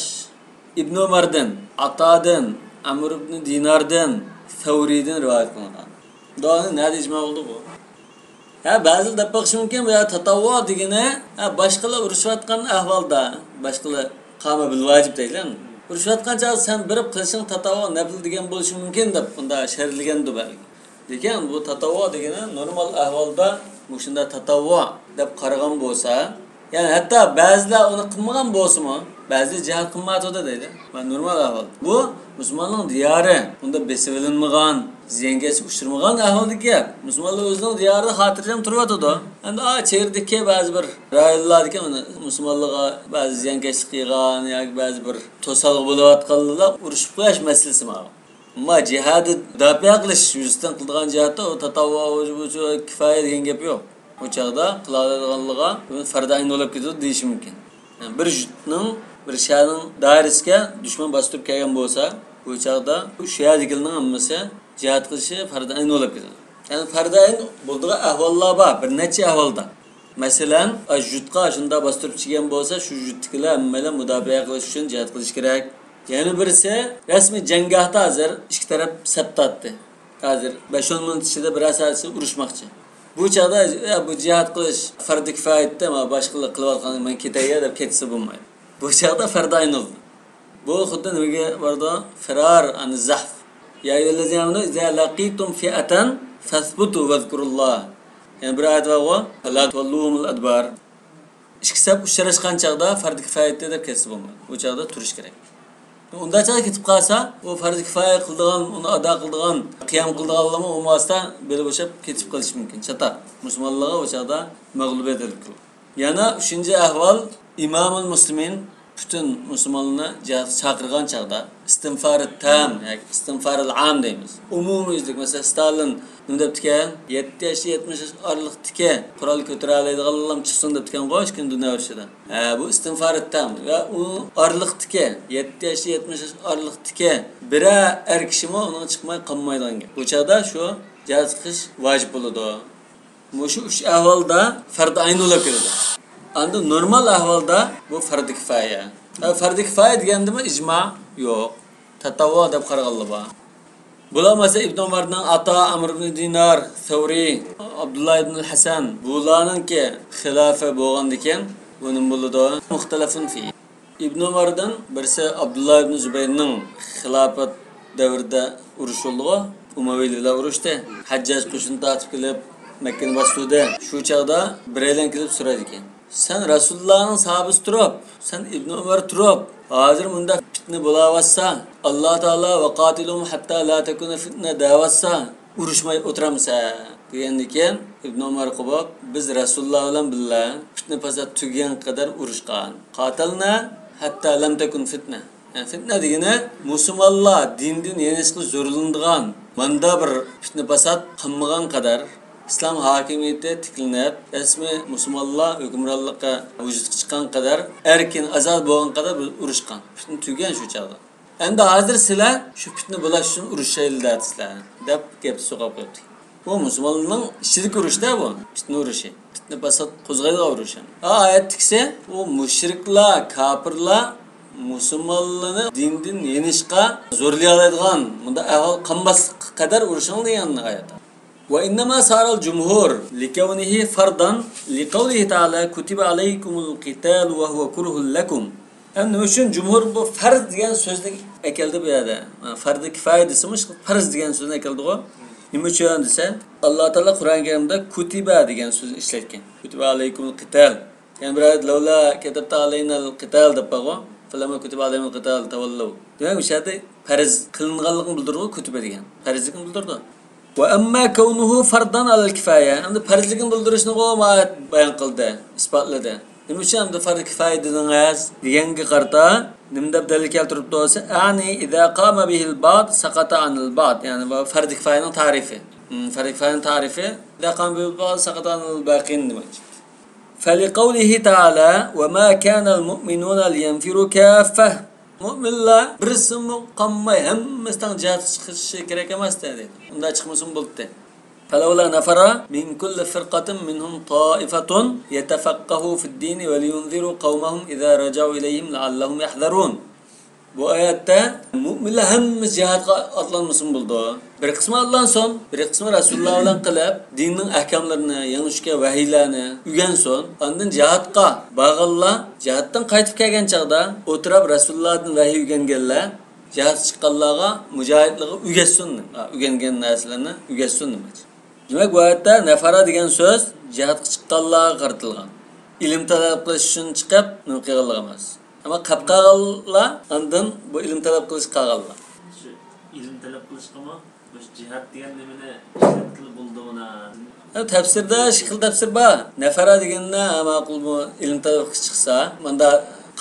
ئىبن ئۆمەردىن، ئاتادىن، ئەمر ئىبن دىناردىن، سەۋرىدىن رىۋايەت قىلىنغان. داۋانى نەدە ئىجما بولدى بۇ؟ ھە، بەزىلەر دەپ باقىشى مۇمكىن، بۇ يەردە تاتاۋۋۇ دېگىنى، ھە، باشقىلار ئۇرۇشۇۋاتقان ئەھۋالدا، باشقىلار قامە بىل ۋاجىب دەيلى. ئۇرۇشۇۋاتقان چاغدا سەن بېرىپ قىلىشىڭ تاتاۋۋۇ، نەپىل دېگەن بولۇشى مۇمكىن دەپ بۇنداق شەرھلىگەندۇ بەلكى. لېكىن بۇ تاتاۋۋۇ دېگىنى نورمال ئەھۋالدا مۇشۇنداق تاتاۋۋۇ دەپ قارىغان بولسا، يەنى ھەتتا بەزىلەر ئۇنى قىلمىغان بولسىمۇ، بەزىلەر جىھاد قىلمايۋاتىدۇ دەيدۇ. مانا نورمال ئەھۋال. بۇ مۇسۇلماننىڭ دىيارى، ئۇندا بېسىۋېلىنمىغان، زىيانكەشلىككە ئۇچرىمىغان ئەھۋالدىكى گەپ. مۇسۇلمانلار ئۆزىنىڭ دىيارىدا خاتىرجەم تۇرۇۋاتىدۇ. ئەمدى ئا چېگرىدىكى بەزى بىر رايونلاردىكى مۇسۇلمانلارغا بەزى زىيانكەشلىك قىلغان ياكى بەزى بىر توسالغۇ بولۇۋاتقانلار ئۇرۇشۇپ قويۇش مەسىلىسى ماۋۇ. ئەمما جىھادى مۇداپىئە قىلىش يۈزىسىدىن قىلىدىغان جىھادتا ئۇ تاتاۋۋۇ، بۇ، بۇ كىفايە دېگەن گەپ يوق. ئۇ چاغدا قىلالايدىغانلىرىغا بۇ پەردى ئەين بولۇپ كېتىدۇ دېيىشى مۇمكىن. يەنى بىر يۇرتنىڭ، بىر شەھەرنىڭ دائىرىسىگە دۈشمەن باستۇرۇپ كەلگەن بولسا، بۇ چاغدا شۇ شەھەردىكىلەرنىڭ ھەممىسى جىھاد قىلىشى پەردى ئەين بولۇپ كېتىدۇ. يەنى پەردى ئەين بولىدىغان ئەھۋاللار بار، بىر نەچچە ئەھۋالدا. مەسىلەن، ئاشۇ يۇرتقا شۇنداق باستۇرۇپ چىققان بولسا، شۇ يۇرتتىكىلەر ھەممەيلەن مۇداپىئە قىلىش ئۈچۈن جىھاد قىلىشى كېرەك. يەنە بىرسى، رەسمىي جەڭگاھتا ھازىر ئىككى تەرەپ سەپ تارتتى. ھازىر بەش-ئون مىنۇت ئىچىدە بىرەر سائەت ئىچىدە ئۇرۇشماقچى. بۇ چاغدا، يا، بۇ جىھاد قىلىش پەردى كىپايەتتە، مانا باشقىلار قىلىۋاتقان، مەن كېتەي يا دەپ كەتسە بولمايدۇ. بۇ چاغدا پەردى ئەين بولىدۇ. بۇ خۇددى نېمىگە بارىدۇ؟ فرار عن الزحف. يا أيها الذين آمنوا إذا لقيتم فئة فاثبتوا واذكروا الله. يەنە بىر ئايەت بارغۇ، فلا تولوهم الأدبار. ئىككى سەپ ئۇچراشقان چاغدا پەردى كىپايەتتە دەپ كەتسە بولمايدۇ. بۇ چاغدا تۇرۇش كېرەك. ئۇنداق چاغدا كېتىپ قالسا، ئۇ پەردى كىپايە قىلىدىغان، ئۇنى ئادا قىلىدىغان، قىيام قىلىدىغانلارمۇ ئۇ ۋاسىتە بېلى بوشاپ كېتىپ قېلىشى مۇمكىن. چاتاق. مۇسۇلمانلارغا ئۇ چاغدا مەغلۇبىيەت ئېلىپ كېلىدۇ. يەنە ئۈچىنچى ئەھۋال، ئىمامۇل مۇسلىمىن، پۈتۈن مۇسۇلمانلارنى جىھادقا چاقىرغان چاغدا، ئىستىنفارى تام ياكى ئىستىنفارىل ئام دەيمىز. ئومۇميۈزلۈك، مەسىلەن، ستالىن نېمە دەپتىكەن؟ يەتتە ياشتىن يەتمىش ياش ئارىلىقتىكى قورال كۆتۈرەلەيدىغانلارلا چىقسۇن دەپتىكەنغۇ ئىككىنچى دۇنيا ئۇرۇشىدا. ھە، بۇ ئىستىنفارى تام. ۋە ئۇ ئارىلىقتىكى، يەتتە ياشتىن يەتمىش ياش ئارىلىقتىكى بىرەر ئەر كىشىمۇ ئۇنىڭغا چىقماي قالمايدىغان گەپ. بۇ چاغدا شۇ جىھاد قىلىش ۋاجىپ بولىدۇ. مۇشۇ ئۈچ ئەھۋالدا پەردى ئەين بولۇپ كېلىدۇ. ئەمدى نورمال ئەھۋالدا بۇ پەردى كىپايە. ھە، پەردى كىپايە دېگەندىمۇ ئىجما يوق. تەتەۋۋۇ دەپ قارىغانلار بار. بۇلار مەسىلەن ئىبن ئۆمەرنىڭ، ئاتا، ئەمر ئىبن دىنار، سەۋرى، ئابدۇللا ئىبن ھەسەن، بۇلارنىڭكى خىلاپى بولغاندىكىن بۇ نېمە بولىدۇ؟ مۇختەلەفۇن فى. ئىبن ئۆمەردىن بىرسى ئابدۇللا ئىبن زۇبەيرنىڭ خىلاپەت دەۋرىدە ئۇرۇش بولدىغۇ، ئۇمەۋىيلەر بىلەن ئۇرۇشتى. ھەججاج قوشۇن تارتىپ كېلىپ مەككىنى باستۇردى. شۇ چاغدا بىرەيلەن كېلىپ سورايدىكەن، سەن رەسۇلۇللانىڭ ساھابىسى تۇرۇپ، سەن ئىبن ئۆمەر تۇرۇپ، ھازىر مۇنداق پىتنە بولاۋاتسا، ئاللا تائالا ۋەقاتىلۇھۇم ھەتتا لا تەكۇنە فىتنە دەۋاتسا، ئۇرۇشماي ئولتۇرامسەن؟ دېگەندىكىن ئىبن ئۆمەر قوپۇپ، بىز رەسۇلۇللا بىلەن بىللە پىتنە پاسات تۈگىگەن قەدەر ئۇرۇشقان. قاتەلنا ھەتتا لەم تەكۇن فىتنە. يەنى فىتنە دېگىنى مۇسۇلمانلار دىندىن يېنىشقا زورلىنىدىغان، ماندا بىر پىتنە پاسات قىلمىغان قەدەر، ئىسلام ھاكىمىيىتى تىكلىنىپ، رەسمىي مۇسۇلمانلار ھۆكۈمرانلىقى ۋۇجۇدقا چىققان قەدەر، ئەركىن ئازاد بولغان قەدەر بىز ئۇرۇشقان. پىتنە تۈگىگەن شۇ چاغدا. ئەمدى ھازىر سىلەر شۇ پىتنە بولاش ئۈچۈن ئۇرۇشايلى دەۋاتىسىلەر، دەپ گەپنى سوقۇپ قويۇپتۇ. بۇ مۇسۇلمانلارنىڭ ئىچىدىكى ئۇرۇشتا بۇ، پىتنە ئۇرۇشى. پىتنە پاسات قوزغايدىغان ئۇرۇش. ھا، ئايەتتىكىسى، ئۇ مۇشرىكلار، كاپىرلار مۇسۇلمانلارنى دىندىن يېنىشقا زورلىيالايدىغان مۇنداق ئەھۋال قالماسلىققا قەدەر ئۇرۇشۇڭ دېگەن ئايەت. وإنما صار الجمهور لكونه فرضا لقوله تعالى: كتب عليكم القتال وهو كره لكم. ھەم نېمە ئۈچۈن جۇمھۇر بۇ پەرز دېگەن سۆزنى ئەكەلدى بۇ يەردە؟ فەردى كىفايە دېسىمۇ، پەرز دېگەن سۆزنى ئەكەلدىغۇ. نېمە ئۈچۈن دېسە، ئاللا تائالا قۇرئان كەرىمدە كۇتىبە دېگەن سۆزنى ئىشلەتكەن. كۇتىبە ئەلەيكۇمۇل قىتال. يەنە بىر ئايەت، لەۋلا كەتەبتە ئەلەينەل قىتال دەپ بارغۇ. فەلەمما كۇتىبە ئەلەيھىمۇل قىتال تەۋەللەۋ. دېمەك، ئۇ يەردە پەرز قىلىنغانلىقىنى بىلدۈرىدۇ، كۇتىبە دېگەن. پەرزلىكنى بىلدۈرىدۇ. ۋە ئەمما كەۋنۇھۇ فەردەن ئەلەل كىفايە. ئەمدى پەرزلىكنى بىلدۈرۈشنىغۇ مۇ ئايەت بايان قىلدى، ئىسپاتلىدى. نېمە ئۈچۈن ئەمدى فەردى كىفايە دېدىڭىز دېگەنگە قارىتا نېمە دەپ دەلىل كەلتۈرۈپتۇ دېسە، ئەنى ئىزا قامە بىھىل بەئد سەقەتە ئەنىل بەئد. يەنى بۇ فەردى كىفايەنىڭ تەرىپى. ھىم، فەردى كىفايەنىڭ تەرىپى، ئىزا قامە بىھىل بەئد سەقەتە ئەنىل باقىن دېمەكچى. فەلىقەۋلىھى تەئالا، ۋە ما كانەل مۇئمىنۇنە لىيەنفىرۇ كاففە. مۇئمىنلار بىرسىمۇ قالماي، ھەممىسى تەڭ جىھادقا چىقىشى كېرەك ئەمەستە دەيدۇ. ئۇنداق چىقمىسىمۇ بولاتتى. فەلەۋلا نەفەرە مىن كۇللى فىرقەتىن مىنھۇم تائىفەتۇن يەتەفەققەھۇ فىددىنى ۋە لىيۇنزىرۇ قەۋمەھۇم ئىزا رەجەئۇ ئىلەيھىم لەئەللەھۇم يەھزەرۇن. بۇ ئايەتتە مۇئمىنلار ھەممىسى جىھادقا ئاتلانمىسىمۇ بولىدۇ. بىر قىسمى ئاتلانسۇن، بىر قىسمى رەسۇلۇللا بىلەن قېلىپ، دىننىڭ ئەھكاملىرىنى، يېڭى چۈشكەن ۋەھىيلەرنى ئۆگەنسۇن. ئاندىن جىھادقا بارغانلار، جىھادتىن قايتىپ كەلگەن چاغدا ئولتۇراپ رەسۇلۇللادىن ۋەھىي ئۆگەنگەنلەر، جىھادقا چىققانلارغا، مۇجاھىدلارغا ئۆگەتسۇن، ئۆگەنگەن نەرسىلەرنى ئۆگەتسۇن دېمەكچى. دېمەك، بۇ ئايەتتە نەفەرە دېگەن سۆز جىھادقا چىققانلارغا قارىتىلغان. ئىلىم تەلەپ قىلىش ئۈچۈن چىقىپ نېمە قىلغانلىق ئەمەس. ئەمما قاپ قالغانلار ئاندىن بۇ ئىلىم تەلەپ قىلىشقا قالغانلار. شۇ ئىلىم تەلەپ قىلىشقىمۇ مۇشۇ جىھاد دېگەن نېمىنى ئىشلەتكىلى بولىدۇ مانا. ھە، تەپسىردە ئىككى خىل تەپسىر بار. نەفەرە دېگەندە، ھە، ماقۇل، بۇ ئىلىم تەلەپ قىلىشقا چىقسا، ماندا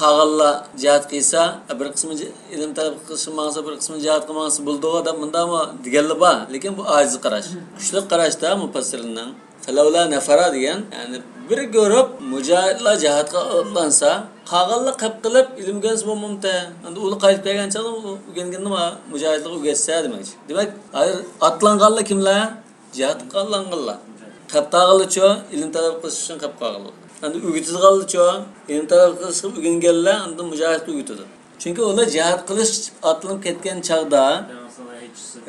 قالغانلار جىھاد قىلسا، بىر قىسمى جى-، ئىلىم تەلەپ قىلىشقا ماڭسا، بىر قىسمى جىھادقا ماڭسا بولىدۇ دەپ مۇنداقمۇ دېگەنلەر بار. لېكىن بۇ ئاجىز قاراش. كۈچلۈك قاراشتا مۇپەسسىرلارنىڭ فەلەۋلا نەفەرە دېگەن، يەنى بىر گۇرۇپ مۇجاھىدلار جىھادقا ئاتلانسا، قالغانلار قاپ قېلىپ ئىلىم ئۆگەنسە بولمامتى؟ ئەمدى ئۇلار قايتىپ كەلگەن چاغدا ئۇ ئۆگەنگىنىنى مۇجاھىدلارغا ئۆگەتسە دېمەكچى. دېمەك، ھازىر ئاتلانغانلار كىملەر؟ جىھادقا ئاتلانغانلار. قاپ قالغانلارچۇ؟ ئىلىم تەلەپ قىلىش ئۈچۈن قاپ قالغانلار. ئەمدى ئۆگىتىدىغانلارچۇ؟ ئىلىم تەلەپ قىلىشقا ئۆگەنگەنلەر ئاندىن مۇجاھىدلارغا ئۆگىتىدۇ. چۈنكى ئۇلار جىھاد قىلىش ئاتلىنىپ كەتكەن چاغدا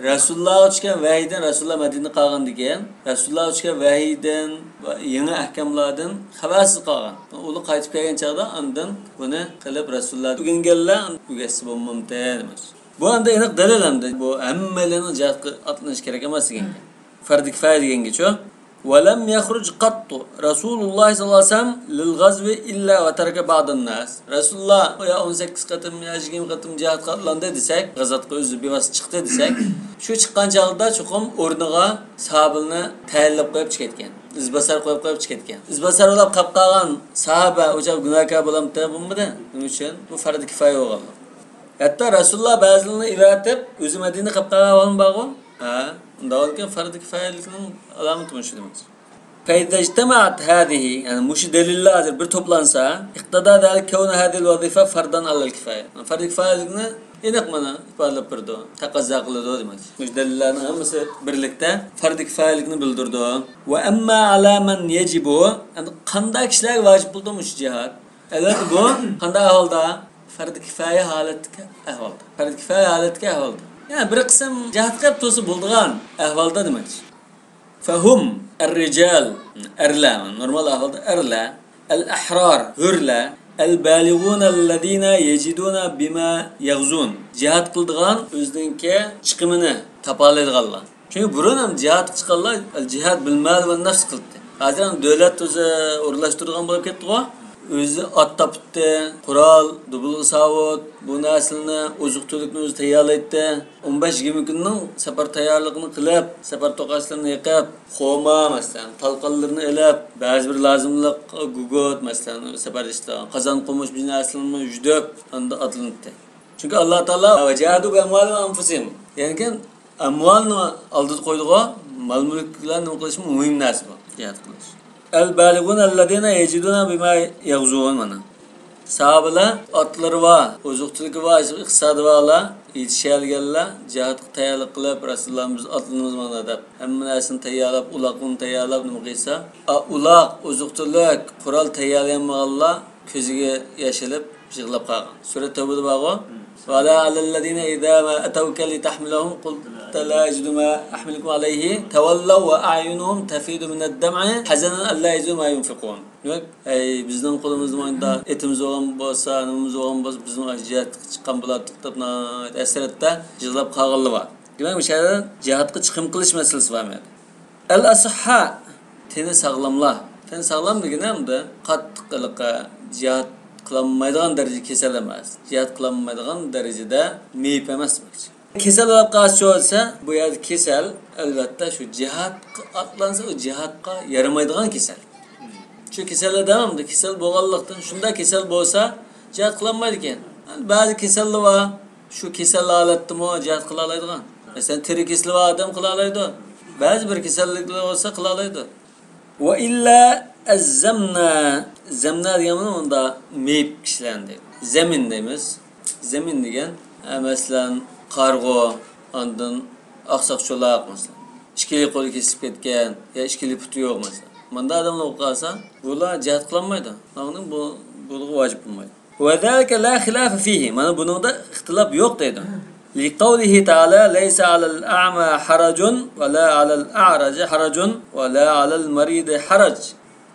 رەسۇلۇللاغا چۈشكەن ۋەھىيدىن، رەسۇلۇللا مەدىنىدە قالغاندىكىن، رەسۇلۇللاغا چۈشكەن ۋەھىيدىن ۋە يېڭى ئەھكاملاردىن خەۋەرسىز قالغان. ئۇلار قايتىپ كەلگەن چاغدا ئاندىن بۇنى قىلىپ رەسۇلۇللا ئۆگەنگەنلەر ئۆگەتسە بولمامتى دېمەكچى. بۇ ئەمدى ئېنىق دەلىل ئەمدى. بۇ ھەممەيلەننىڭ جىھادقا ئاتلىنىشى كېرەك ئەمەس دېگەنگە. فەردى كىفايە دېگەنگىچۇ؟ ۋەلەم يەخرۇج قەتتۇ رەسۇلۇللاھ سەللەللاھۇ ئەلەيھى ۋەسەللەم لىل غەزۋى ئىللا ۋە تەرەكە بەئدەن ناس. رەسۇلۇللا يا ئون سەككىز قېتىم، يا يىگىرمە قېتىم جىھادقا ئاتلاندى دېسەك، غەزۋەتقە ئۆزى بىۋاسىتە چىقتى دېسەك، شۇ چىققان چاغدا چوقۇم ئورنىغا ساھابىلەرنى تەيىنلەپ قويۇپ چىقىپ كەتكەن. ئىزباسار قويۇپ قويۇپ چىقىپ كەتكەن. ئىزباسار بولاپ قاپ قالغان ساھابە ئۇ چاغ گۇناھكار بولامتى؟ بولمىدى. نېمە ئۈچۈن؟ بۇ فەردى كىفايە بولغانلىق. ھەتتا رەسۇلۇللا بەزىلىرىنى ئەۋەتىپ، ئۆزى مەدىنىدە قاپ قالغان ئەھۋالمۇ بارغۇ. ھە، ئۇنداق بولغاندىكىن فەردى كىفايەلىكنىڭ ئالامىتى مۇشۇ دېمەكچى. فەئىزەجتەمەئەت ھازىھى، يەنى مۇشۇ دەلىللەر ھازىر بىر توپلانسا، ئىقتەدا زالىكە كەۋنە ھازىھىل ۋەزىفە فەردەن ئەلەل كىفايە. فەردى كىفايەلىكنى ئېنىق مانا ئىپادىلەپ بېرىدۇ، تەقەززا قىلىدۇ دېمەكچى. مۇشۇ دەلىللەرنىڭ ھەممىسى بىرلىكتە پەردى كىپايەلىكنى بىلدۈرىدۇ. ۋە ئەمما ئەلا مەن يەجىبۇ، ئەمدى قانداق كىشىلەرگە ۋاجىپ بولىدۇ مۇشۇ جىھاد؟ ئەلۋەتتە بۇ قانداق ئەھۋالدا؟ پەردى كىپايە ھالەتتىكى ئەھۋالدا. پەردى كىپايە ھالەتتىكى ئەھۋالدا. يەنى بىر قىسىم جىھاد قىلىپ تۇرسا بولىدىغان ئەھۋالدا دېمەكچى. فهم الرجال، ئەرلەر، نورمال ئەھۋالدا ئەرلەر، الأحرار، ھۆرلەر، البالغون الذين يجدون بما يغزون، جىھاد قىلىدىغان، ئۆزىنىڭكى چىقىمىنى تاپالايدىغانلار. چۈنكى بۇرۇن ھەم جىھادقا چىققانلار جىھاد بالمال والنفس قىلاتتى. ھازىر ھەم دۆلەت ئۆزى ئورۇنلاشتۇرىدىغان بولۇپ كەتتىغۇ. ئۆزى ئات تاپاتتى، قورال، دۇبۇلغا ساۋۇت، بۇ نەرسىلەرنى، ئوزۇق-تۈلۈكنى ئۆزى تەييارلايتتى. ئون بەش يىگىرمە كۈننىڭ سەپەر تەييارلىقىنى قىلىپ، سەپەر توقاچلىرىنى يېقىپ، خورما، مەسىلەن، تالقانلىرىنى ئېلىپ، بەزى بىر لازىملىق گۇگۇت، مەسىلەن، سەپەردە ئىشلەتكەن قازان، قومۇچ، بۇ نەرسىلەرنى يۈدۈپ، ئاندىن ئاتلىناتتى. چۈنكى ئاللا تائالا «وجاهدوا بأموالهم وأنفسهم»، يەنى ئەمۋالنى ئالدىدا قويدىغۇ، مال-مۈلۈك بىلەن نېمە قىلىشمۇ مۇھىم نەرسە بۇ، جىھاد قىلىش. البالغون الذين يجدون بما يغزون، مانا. ساھابىلەر ئاتلىرى بار، ئوزۇق-تۈلۈكى بار، ئىقتىسادى بارلار، يېتىشەلىگەنلەر جىھادقا تەييارلىق قىلىپ، رەسۇلۇللا، بىز ئاتلىنىمىز مانا دەپ، ھەممە نەرسىنى تەييارلاپ، ئۇلاقنى تەييارلاپ، نېمە قىلسا، ئا، ئۇلاق، ئوزۇق-تۈلۈك، قورال تەييارلىيالمىغانلار كۆزىگە ياش ئېلىپ، يىغلاپ قالغان. سۈرە تەۋبىدە بارغۇ. ولا على الذين إذا ما أتوك لتحملهم قلت لا أجد ما أحملكم عليه تولوا وأعينهم تفيض من الدمع حزنا ألا يجدوا ما ينفقون. دېمەك، ئەي، بىزنىڭ قولىمىزدا مۇنداق ئېتىمىز بولغان بولسا، نېمىمىز بولغان بولسا، بىزمۇ جىھادقا چىققان بولاتتۇق دەپ ناھايىتى ھەسرەتتە يىغلاپ قالغانلار بار. دېمەك، مۇشۇ يەردە جىھادقا چىقىم قىلىش مەسىلىسى بار مەن. ئەل ئەسىھھا، تېنى ساغلاملار. تېنى ساغلام دېگىنى ئەمدى قاتتىق ھېلىقى جىھاد قىلالمايدىغان دەرىجىدە كېسەل ئەمەس. جىھاد قىلالمايدىغان دەرىجىدە مېيىپ ئەمەس دېمەكچى. كېسەل بولۇپ قالسا دېسە، بۇ يەردە كېسەل، ئەلۋەتتە، شۇ جىھادقا ئاتلانسا، ئۇ جىھادقا يارىمايدىغان كېسەل. شۇ كېسەللەر دەۋاملىق كېسەل بولغانلىقتىن، شۇنداق كېسەل بولسا، جىھاد قىلالمايدىكەن. بەزى كېسەللەر بار، شۇ كېسەل ھالەتتىمۇ جىھاد قىلالايدىغان. مەسىلەن، تېرە كېسىلى بار ئادەم قىلالايدۇ. بەزى بىر كېسەللىكلەر بولسا قىلالايدۇ. وإلا الزمنة، زەمنە دېگەن مانا مۇنداق مېيىپ كىشىلەرنى دەيدۇ. زەمىن دەيمىز. زەمىن دېگەن، ئە، مەسىلەن، قارىغۇ، ئاندىن ئاقساق چولاق، مەسىلەن. ئىككىلا قولى كېسىلىپ كەتكەن يا ئىككىلا پۇتى يوق، مەسىلەن. مۇنداق ئادەملەر بولۇپ قالسا، بۇلار جىھاد قىلالمايدۇ. ئاندىن بۇ، بۇلارغا ۋاجىپ بولمايدۇ. وذلك لا خلاف فيه، مانا بۇنىڭدا ئىختىلاپ يوق دەيدۇ. لقوله تعالى ليس على الأعمى حرج ولا على الأعرج حرج ولا على المريض حرج.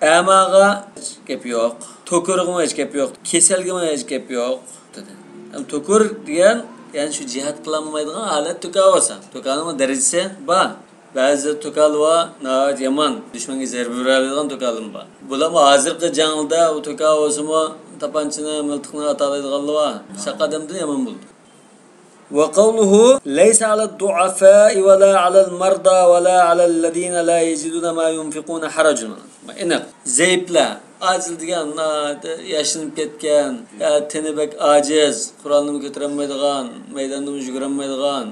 ئەماغا ھېچ گەپ يوق، توكۇرغىمۇ ھېچ گەپ يوق، كېسەلگىمۇ ھېچ گەپ يوق دېدى. ھەم توكۇر دېگەن، يەنى شۇ جىھاد قىلالمايدىغان ھالەت تۆكە بولسا، تۆكەنىڭمۇ دەرىجىسى بار. بەزى تۆكەلەر ناھايىتى يامان، دۈشمەنگە زەربە بېرەلەيدىغان تۆكەلەرمۇ بار. بۇلارمۇ ھازىرقى جەڭدە ئۇ تۆكە بولسىمۇ، تاپانچىنى، مىلتىقنى ئاتالايدىغانلار بار. ساق ئادەمدىن يامان بولىدۇ. وقوله ليس على الضعفاء ولا على المرضى ولا على الذين لا يجدون ما ينفقون حرج. ئېنىق. زەئىپلەر، ئاجىز دېگەن ناھايىتى ياشىنىپ كەتكەن، يا تېنى بەك ئاجىز، قورالنىمۇ كۆتۈرەلمەيدىغان، مەيداندىمۇ يۈگۈرەلمەيدىغان،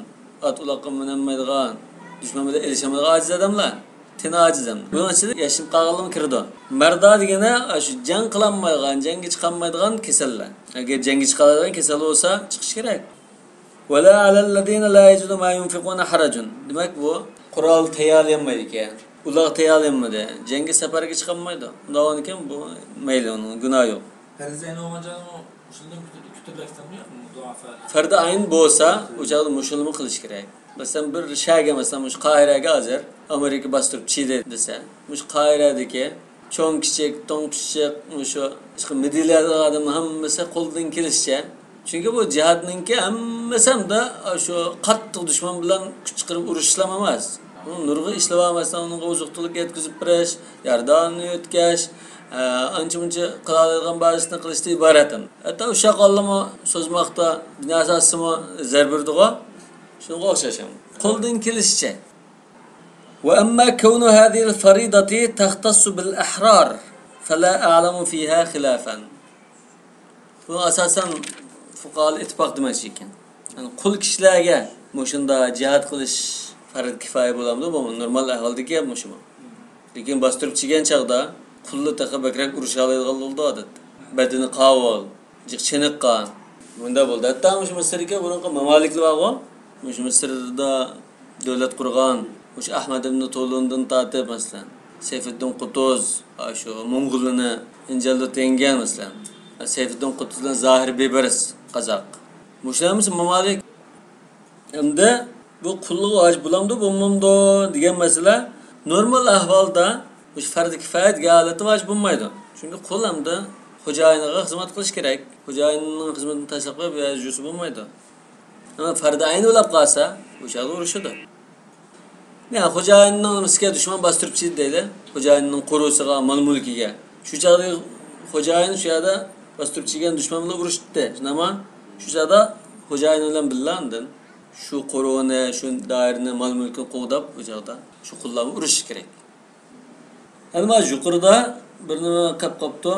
ئات ئۇلاققا مىنەلمەيدىغان، دۈشمەن بىلەن ئېلىشالمايدىغان ئاجىز ئادەملەر. تېنى ئاجىز ئەمدى. بۇنىڭ ئىچىدە ياشىنىپ قالغانلارمۇ كىرىدۇ. مەردا دېگىنى ئاشۇ جەڭ قىلالمايدىغان، جەڭگە چىقالمايدىغان كېسەللەر. ئەگەر جەڭگە چىقالايدىغان كېسەل بولسا، چىقىشى كېرەك. ولا على الذين لا يجدون ما ينفقون حرج. دېمەك، بۇ قورال تەييارلىيالمايدىكەن. ئۇلاغ تەييارلىيالمىدى. جەڭگە، سەپەرگە چىقالمايدۇ. ئۇنداق بولغاندىكىن بۇ مەيلى، ئۇنىڭ گۇناھى يوق. پەرزى ئەين بولغان جايدا شۇنداق كۈتۈرلەك تەڭمۇ يوقمۇ دۇئافا؟ پەردى ئەين بولسا، ئۇ چاغدا مۇشۇنىمۇ قىلىش كېرەك. مەسىلەن، بىر شەھەرگە، مەسىلەن، مۇشۇ قاھىرەگە ھازىر ئامېرىكا باستۇرۇپ چىدى دېسە، مۇشۇ قاھىرەدىكى چوڭ كىچىك، توڭ پىششىق، مۇشۇ، مۇشۇ مىدىيلەردىكى ئادەمنىڭ ھەممىسى قولىدىن كېلىشىچە. چۈنكى بۇ جىھادنىڭكى ھەممىسى ھەمدە شۇ قاتتىق دۈشمەن بىلەن كۈچ چىقىرىپ ئۇرۇشلام ئەمەس. بۇ نۇرغۇن ئىشلار بار، مەسىلەن، ئۇنىڭغا ئوزۇق-تۈلۈك يەتكۈزۈپ بېرىش، ياردەمنى يۆتكەش، ئە، ئانچە-مۇنچە قىلالايدىغان بارىسىنى قىلىشتىن ئىبارەت. ھەتتا ئۇششاق ئاللىمۇ سوزماقتا، بىناسى ئاستىمۇ زەربە بېرىدىغۇ. شۇنىڭغا ئوخشاش ھەم. قولىدىن كېلىشىچە. وأما كون هذه الفريضة تختص بالأحرار فلا أعلم فيها خلافا. بۇ ئاساسەن فۇقاھالار ئىتتىپاق دېمەكچى ئىكەن. يەنى قۇل كىشىلەرگە مۇشۇنداق جىھاد قىلىش پەرز كىپايە بولامدۇ؟ بۇ نورمال ئەھۋالدىكى گەپ مۇشۇمۇ. لېكىن باستۇرۇپ چىگەن چاغدا قۇللار تېخى بەكرەك ئۇرۇشالايدىغان بولىدۇ ئادەتتە. بەدىنى قاۋۇل، جىق چېنىققان. مۇنداق بولدى. ھەتتا مۇشۇ مىسىردىكى بۇرۇنقى مامالىكلار بارغۇ، مۇشۇ مىسىردا دۆلەت قۇرغان، مۇشۇ ئەھمەد ئىبنى تولۇندىن تارتىپ، مەسىلەن، سەيفىددىن قۇتۇز، شۇ موڭغۇلنى ئىنجىلدە تەڭگەن، مەسىلەن، سەيفىددىن قۇتۇز بىلەن زاھىر بىبەرس قازاق. مۇشۇلار ھەممىسى مامالىك. ئەمدى بۇ قۇللۇق ۋاجىپ بولامدۇ، بولمامدۇ دېگەن مەسىلە نورمال ئەھۋالدا مۇشۇ پەردى كىپايە دېگەن ھالەتتە ۋاجىپ بولمايدۇ. چۈنكى قۇل ئەمدى خوجايىنىغا خىزمەت قىلىشى كېرەك. خوجايىنىنىڭ خىزمىتىنى تاشلاپ قويۇپ، يا يۈرسە بولمايدۇ. ئەمما پەردى ئەينى بولاپ قالسا، ئۇ چاغدا ئۇرۇشىدۇ. يەنى خوجايىنىنىڭ نېمىسىگە دۈشمەن باستۇرۇپ چىدى دەيلى. خوجايىنىنىڭ قورۇسىغا، مال-مۈلكىگە. شۇ چاغدا خوجايىن شۇ يەردە باستۇرۇپ چىگەن دۈشمەن بىلەن ئۇرۇشتى. شۇنداقمۇ؟ شۇ چاغدا خوجايىن بىلەن بىللە ئاندىن شۇ قورۇنى، شۇ دائىرىنى، مال-مۈلكىنى قوغداپ، ئۇ چاغدا شۇ قۇللار بىلەن ئۇرۇشۇش كېرەك. ئەمما يۇقىرىدا بىر نېمە قېلىپ قاپتۇ.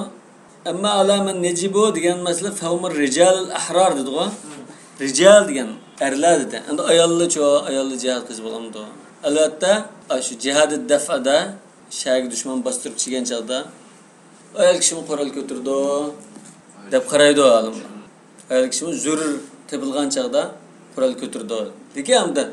ئەمما ئالا مەن نەجىبۇ دېگەن مەسىلە فەھۇمۇر رىجالىل ئەھرار دېدىغۇ. رىجال دېگەن ئەرلەر دېدى. ئەمدى ئاياللارچۇ، ئاياللار جىھاد قىلسا بولامدۇ؟ ئەلۋەتتە، ئاشۇ جىھادى دەفئەدە شەھەرگە دۈشمەن باستۇرۇپ چىگەن چاغدا ئايال كىشىمۇ قورال كۆتۈرىدۇ دەپ قارايدۇ ئالىملار. ئايال كىشىمۇ زۆرۈر تېپىلغان چاغدا قورال كۆتۈرىدۇ. لېكىن ئەمدى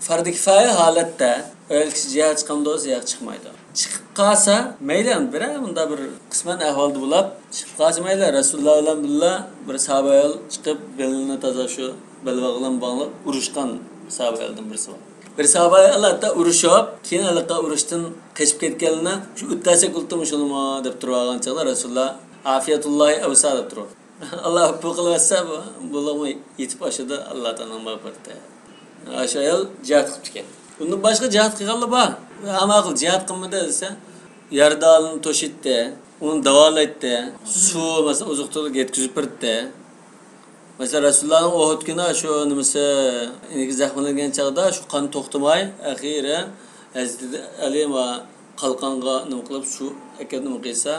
پەردى كىپايە ھالەتتە ئايال كىشى جىھاد چىقامدۇ دېسە، ياق، چىقمايدۇ. چىقىپ قالسا مەيلى، ئەمدى بىرەر مۇنداق بىر قىسمەن ئەھۋالدا بولاپ چىقىپ قالسا مەيلى، رەسۇلۇللا بىلەن بىللە بىر ساھابە ئايال چىقىپ بېلىنى تازا شۇ بەلباغلام باغلاپ ئۇرۇشقان ساھابە ئايالدىن بىرسى بار. بىر ساھابە ئايال ھەتتا ئۇرۇشۇپ، كېيىن ھېلىقى ئۇرۇشتىن قېچىپ كەتكەنلىرىنى شۇ ئۆتەلسەك بولۇپتۇ مۇشۇنىمۇ دەپ تۇرۇۋالغان چاغدا رەسۇلۇللا ئافىيەتۇللاھى ئەۋسا دەپ تۇرۇۋاتىدۇ. ئاللا ئەپۇ قىلىۋەتسە، بۇ، بۇلارمۇ يېتىپ ئاشىدۇ، ئاللا تائالانىڭ مەغپىرىتى. ئاشۇ ئايال جىھاد قىپتىكەن. ئۇندىن باشقا جىھاد قىلغانلار بار. ئەمما جىھاد قىلمىدى دېسە، يارىدارنى توشۇيتتى، ئۇنى داۋالايتتى، سۇ، مەسىلەن، ئوزۇق-تۈلۈك يەتكۈزۈپ بېرەتتى. مەسىلەن، رەسۇلۇللانىڭ ئۇھۇد كۈنى شۇ نېمىسى، زەخىملەنگەن چاغدا شۇ قان توختىماي، ئەخىرى ھەزرىتى ئەلى قالقانغا نېمە قىلىپ، سۇ ئەكەپ نېمە قىلسا،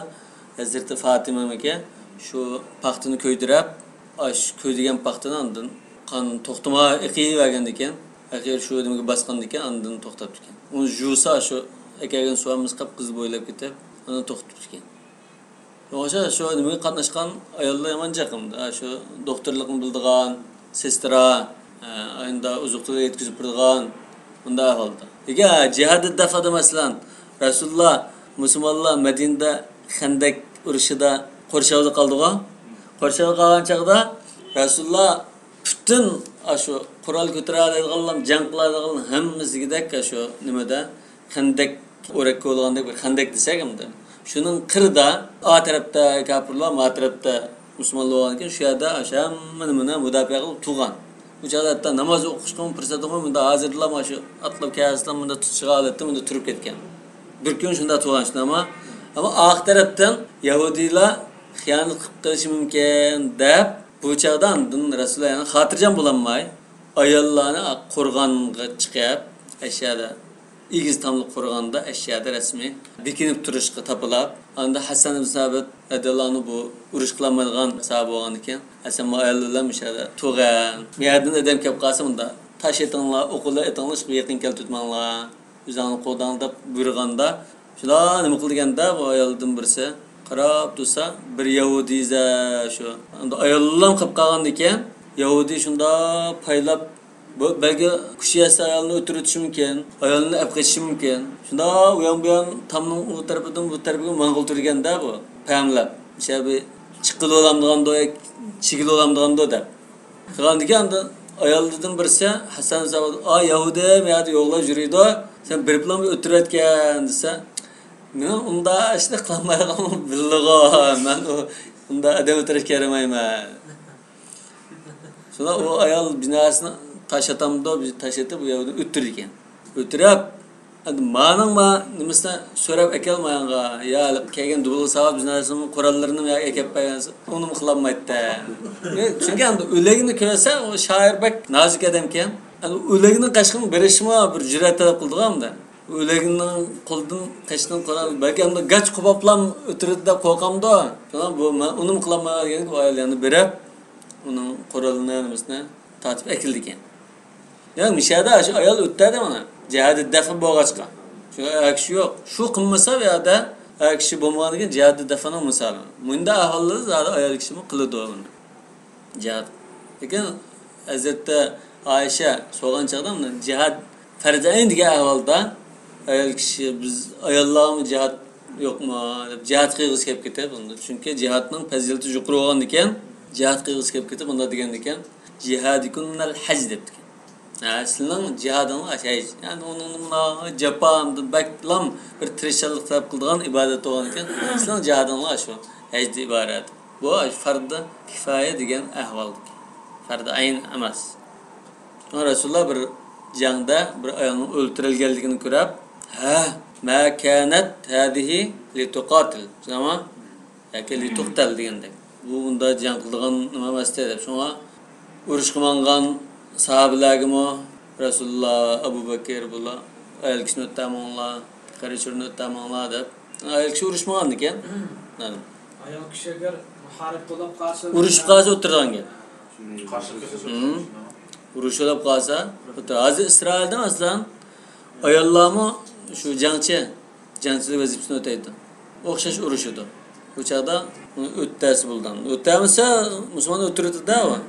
ھەزرىتى فاتىمىمىكى شۇ پاختىنى كۆيدۈرۈپ، ئاش كۆيدۈرگەن پاختىنى ئاندىن قان توختىماي ئېقىۋەرگەندىكىن، ئەخىر شۇ نېمىگە باسقاندىكىن، ئاندىن توختاپتىكەن. ئۇنى جۇسا شۇ ئەكەلگەن سۇ ھەممىسى قىپقىزىل بويلاپ كېتىپ، ئاندىن توختاپتىكەن. شۇڭا شۇ نېمىگە قاتناشقان ئاياللار يامان جىق ئەمدى. شۇ دوختۇرلۇقنى بىلىدىغان، سېسترا، ئە، ئاينىدا ئوزۇق-تۈلۈك يەتكۈزۈپ بېرىدىغان، بۇنداق ئەھۋالدا. لېكىن، ھە، جىھادى دەفئەدە، مەسىلەن، رەسۇلۇللا، مۇسۇلمانلار مەدىنىدە خەندەك ئۇرۇشىدا قورشاۋدا قالدىغۇ. قورشاۋدا قالغان چاغدا رەسۇلۇللا پۈتۈن ئاشۇ قورال كۆتۈرەلەيدىغانلار، جەڭ قىلالايدىغانلار ھەممىسى دېگۈدەك ئاشۇ نېمىدە، خەندەك، ئورەك كولىغاندەك بىر خەندەك دېسەك ئەمدى. شۇنىڭ قىرىدا ئا تەرەپتە كاپىرلار، ما تەرەپتە مۇسۇلمانلار بولغاندىكىن، شۇ يەردە ئاشۇ ھەممە نېمىنى مۇداپىئە قىلىپ تۇرغان. ئۇ چاغدا ھەتتا ناماز ئوقۇشقىمۇ پۇرسەت بولماي، مۇنداق ھازىرلا مانا شۇ ئاتلاپ كەلسىلا مۇنداق تۇتۇشقا ھالەتتە مۇنداق تۇرۇپ كەتكەن. بىر كۈن شۇنداق تۇرغان شۇنداقما. ئەمما ئارقا تەرەپتىن يەھۇدىيلار خىيانەت قىلىپ قېلىشى مۇمكىن دەپ، بۇ چاغدا ئاندىن رەسۇلۇللا يەنە خاتىرجەم بولالماي، ئاياللارنى قورغانغا چىقىپ، ئەشيادا ئېگىز تاملىق قورغاندا ئەشيادا رەسمىي بېكىنىپ تۇرۇشقا تاپىلاپ، ئاندا ھەسەن ئىبن سابىت رەزىياللاھۇ ئەنھۇ بۇ ئۇرۇش قىلالمايدىغان ساھابە بولغاندىكىن، ھەسەن ئاياللار بىلەن مۇشۇ يەردە تۇرغىن. بۇ يەردىن ئادەم كەپ قالسا مۇنداق، تاش ئېتىڭلار، ئوقۇلار ئېتىڭلار، يېقىن كەلتۈرتمەڭلار. ئۆزۈڭلارنى قوغداڭ دەپ بۇيرۇغاندا، شۇنداق نېمە قىلدىكەن-دە بۇ ئايالدىن بىرسى. قاراپ تۇرسا، بىر يەھۇدىيزە شۇ. ئەمدى ئاياللام قېلىپ قالغاندىكىن، يەھۇدىي شۇنداق پايلاپ، بۇ بەلكى كۈچى يەتسە ئايالنى ئۆلتۈرۈۋېتىشى مۇمكىن، ئايالنى ئەپ قېچىشى مۇمكىن. شۇنداق ئۇ يان بۇ يان تامنىڭ ئۇ تەرىپىدىن بۇ تەرىپىگە ماڭغىلى تۇرىدىكەن-دە بۇ، پەملەپ. مۇشۇ بىر چىققىلى بولامدىغاندۇ، چىگىلى بولامدىغاندۇ دەپ. قىلغاندىكىن ئاندىن ئاياللىرىدىن بىرسى ھەسەن ساۋۇت، «ئا يەھۇدىي، مۇ يەردە يوقلاپ يۈرىدۇ، سەن بېرىپلا ئۆتۈرۈۋەتكەن» دېسە، «مېنىڭ ئۇنداق ئىشنى قىلالمايدىغانلىقىمنى بىلىدىغۇ، مەن ئۇ ئۇنداق ئادەم ئۆتۈرۈشكە يارىمايمەن.» شۇنداق ئۇ ئايال بىناسىنى تاش ئاتامدۇ، بىر تاش ئېتىپ ئۇ يەردىن ئۆتتۈرىدىكەن. ئۆتۈرۈپ، ئەمدى مانىڭ ما نېمىسىنى سۆرەپ ئەكەلمەيدىغان، يا كەلگەن دۇبۇلغا ساۋاب جىنايەتنىمۇ قوراللىرىنى يا ئەكەپ بەرگەن، ئۇنىمۇ قىلالمايتتى. چۈنكى ئەمدى ئۆلۈكنى كۆرسە، ئۇ شائىر بەك نازۇك ئادەمكەن. ئەمدى ئۆلۈكنىڭ قېشىغا بېرىشمۇ بىر جۈرئەت تەلەپ قىلىدىغۇ ئەمدى. ئۆلۈكنىڭ قولىدىن قېشىدىن قورال، بەلكى ئەمدى گاچ قوپاپلام ئۆتتۈرىدۇ دەپ قورقامدۇ؟ شۇڭا بۇ مەن ئۇنىمۇ قىلالمايدىغان ئىكەن، ئۇ ئايال يەنە بېرىپ، ئۇنىڭ قورالىنى، نېمىسىنى تارتىپ ئەكېلىدىكەن. يا مۇشۇ يەردە ئاشۇ ئايال ئۆتتى دە مانا. جىھادى دەفئ بولغاچقا. شۇ ئەر كىشى يوق. شۇ قىلمىسا ئۇ يەردە ئەر كىشى بولمىغاندىكىن جىھادى دەفئنىڭ مىسالى. مۇنداق ئەھۋاللاردا زادى ئايال كىشىمۇ قىلىدۇ ئۇنى. جىھاد. لېكىن ھەزرىتى ئائىشە سورىغان چاغدا، مۇنداق جىھاد پەرزى ئەين دېگەن ئەھۋالدا ئايال كىشى، بىز ئاياللارمۇ جىھاد يوقمۇ دەپ، جىھاد قىلغۇسى كەپ كېتىپ، چۈنكى جىھادنىڭ پەزىلىتى يۇقىرى بولغاندىكىن، جىھاد قىلغۇسى كەپ كېتىپ، مۇنداق دېگەندىكەن، جىھادىكۇننەل ھەج دەپتىكەن. ھە، سىلىنىڭ جىھادىڭلار ھەج. يەنى ئۇنىڭ نېمە جاپا، بەكلام بىر تىرىشچانلىق تەلەپ قىلىدىغان ئىبادەت بولغاندىكىن، سىلىنىڭ جىھادىڭلار شۇ ھەجدىن ئىبارەت. بۇ فەردى كىفايە دېگەن ئەھۋالدىكى. فەردى ئەين ئەمەس. شۇڭا رەسۇلۇللا بىر جەڭدە بىر ئايالنىڭ ئۆلتۈرۈلگەنلىكىنى كۆرۈپ، ھە، ما كانت ھازىھى لىتۇقاتىل. شۇنداقمۇ؟ ياكى لىتۇقتەل دېگەندەك. بۇ بۇندا جەڭ قىلىدىغان نېمە ئەمەستى دەپ. شۇڭا ئۇرۇشقا ماڭغان ساھابىلەرگىمۇ رەسۇلۇللا، ئەبۇ بەكىر بۇلار، ئايال كىشىنى ئۆتەمەڭلار، قېرى-چۈرىنى ئۆتەمەڭلار دەپ. ئايال كىشى ئۇرۇشمىغان ئىكەن. ئايال كىشى ئەگەر مۇھارىب بولۇپ قالسا، ئۇرۇشۇپ قالسا ئۆلتۈرىدىغان گەپ. قارشى كەلسە، ئۇرۇشۇپ قالسا ئۆلتۈرىدۇ. ھازىر ئىسرائىلدا مەسىلەن ئاياللارمۇ شۇ جەڭچى، جەڭچىلىك ۋەزىپىسىنى ئۆتەيدۇ. ئوخشاش ئۇرۇشىدۇ. بۇ چاغدا ئۇنى ئۆتەسە بولىدۇ. ئۆتەلمىسە مۇسۇلمان ئۆلتۈرۈۋېتىدۇ.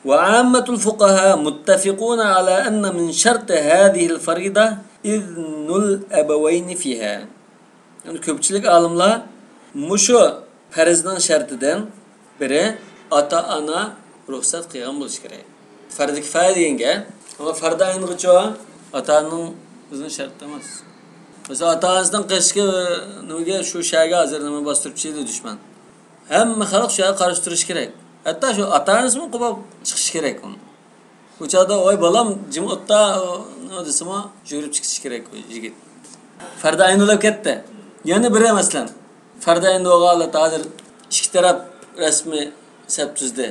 وعامة الفقهاء متفقون على أن من شرط هذه الفريضة إذن الأبوين فيها. يەنى كۆپچىلىك ئالىملار مۇشۇ پەرزنىڭ شەرتىدىن بىرى ئاتا-ئانا رۇخسەت قىلغان بولۇشى كېرەك. پەردى كىپايە دېگەن گەپ. ئەمما پەردى ئەينغىچۇ ئاتا-ئانىنىڭ ئىزنى شەرت ئەمەس. مەسىلەن، ئاتا-ئانىسىنىڭ قېشىغا، نېمىگە، شۇ شەھەرگە ھازىر نېمە باستۇرۇپ چىقىدۇ دۈشمەن. ھەممە خەلق شۇ يەرگە قارشى تۇرۇشى كېرەك. ھەتتا شۇ ئاتا-ئانىسىمۇ قوپاپ چىقىشى كېرەك ئۇنىڭ. ئۇ چاغدا، «ۋاي بالام، جىم ئوتتا» دېسىمۇ، يۈگۈرۈپ چىقىشى كېرەك ئۇ يىگىت. پەردى ئەين بولۇپ كەتتى. يەنە بىرى، مەسىلەن، پەردى ئەين بولغان ھالەتتە ھازىر ئىككى تەرەپ رەسمىي سەپ تۈزدى.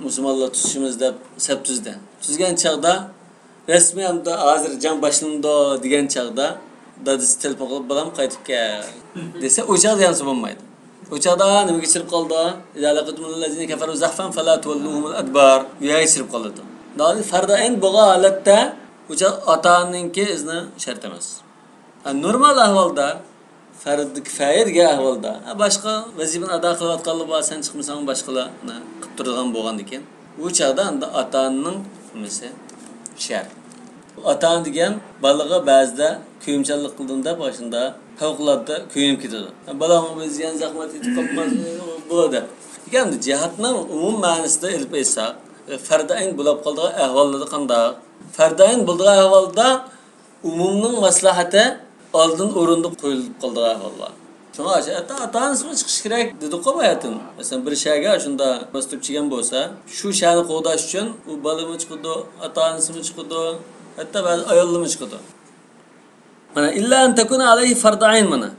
مۇسۇلمانلار تۇتۇشىمىز دەپ سەپ تۈزدى. تۈزگەن چاغدا رەسمىي ئەمدى ھازىر جەڭ باشلىنىدۇ دېگەن چاغدا دادىسى تېلېفون قىلىپ، «بالام، قايتىپ كەل» دېسە، ئۇ چاغدا يانسا بولمايدۇ. ئۇ چاغدا نېمىگە چىرىپ قالىدۇ؟ «إذا لقيتم الذين كفروا زحفا فلا تولوهم الأدبار». بۇ يەرگە چىرىپ قالىدۇ. دادىسى پەردى ئەين بولغان ھالەتتە ئۇ چاغ ئاتا-ئانىنىڭكى ئىزنى شەرت ئەمەس. ھە، نورمال ئەھۋالدا، پەردى كىپايە دېگەن ئەھۋالدا، ھە، باشقا ۋەزىپىنى ئادا قىلىۋاتقانلار بار، سەن چىقمىساڭ باشقىلارنى قىلىپ تۇرىدىغان بولغاندىكىن، ئۇ چاغدا ئەمدى ئاتا-ئانىنىڭ نېمىسى شەرت. ئاتا-ئانا دېگەن بالىغا بەزىدە كۆيۈمچانلىق قىلدىم دەپ، ئاشۇندا پەۋقۇلئاددە كۆيۈنۈپ كېتىدۇ. «بالام، بىز يەنە زەخمەت يېتىپ قاپمىز» بۇ دەپ. لېكىن ئەمدى جىھادنىڭ ئومۇم مەنىسىدە ئېلىپ ئېيتساق، پەردى ئەين بولۇپ قالىدىغان ئەھۋاللىرى قانداق؟ پەردى ئەين بولىدىغان ئەھۋالدا ئومۇمنىڭ مەسلىھەتى ئالدىن ئورۇندا قويۇلۇپ قالىدىغان ئەھۋال بار. شۇڭا ھەتتا ئاتا-ئانىسىمۇ چىقىشى كېرەك دېدۇققۇ باياتىن. مەسىلەن، بىر شەھەرگە شۇنداق باستۇرۇپ چىققان بولسا، شۇ شەھەرنى قوغداش ئۈچۈن ئۇ بالىمۇ چىقىدۇ، ئاتا-ئانىسىمۇ چىقىدۇ، ھەتتا بەزى ئاياللىرىمۇ چىقىدۇ. مانا، إلا أن تكون عليه فرض عين مانا.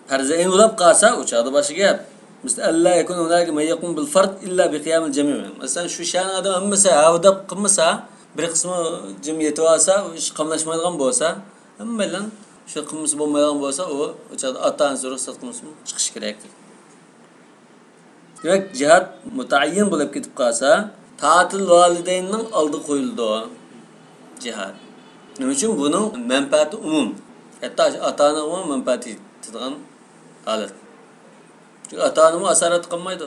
پەرزى ئەين بولاپ قالسا، ئۇ چاغدا باشقا گەپ. مىسلى، ألا يكون هناك من يقوم بالفرض إلا بقيام الجميع. مەسىلەن، شۇ شەھەرنىڭ ئادىمى ھەممىسى ھەۋدەپ قىلمىسا، بىر قىسمى جىم يېتىۋالسا، ئىش قاملاشمايدىغان بولسا، ھەممەيلەن شۇ قىلمىسا بولمايدىغان بولسا، ئۇ، ئۇ چاغدا ئاتا-ئانىسى رۇخسەت قىلمىسىمۇ چىقىشى كېرەك. دېمەك، جىھاد مۇتەئەييەن بولۇپ كېتىپ قالسا، تائەتۇل ۋالىدەيننىڭ ئالدىغا قويۇلىدۇ جىھاد. نېمە ئۈچۈن؟ بۇنىڭ مەنپەئەتى ئومۇم. ھەتتا ئاتا-ئانىغىمۇ مەنپەئەت يېتىدىغان ھالەت. چۈنكى ئاتا-ئانىمۇ ئاسارەتتە قالمايدۇ.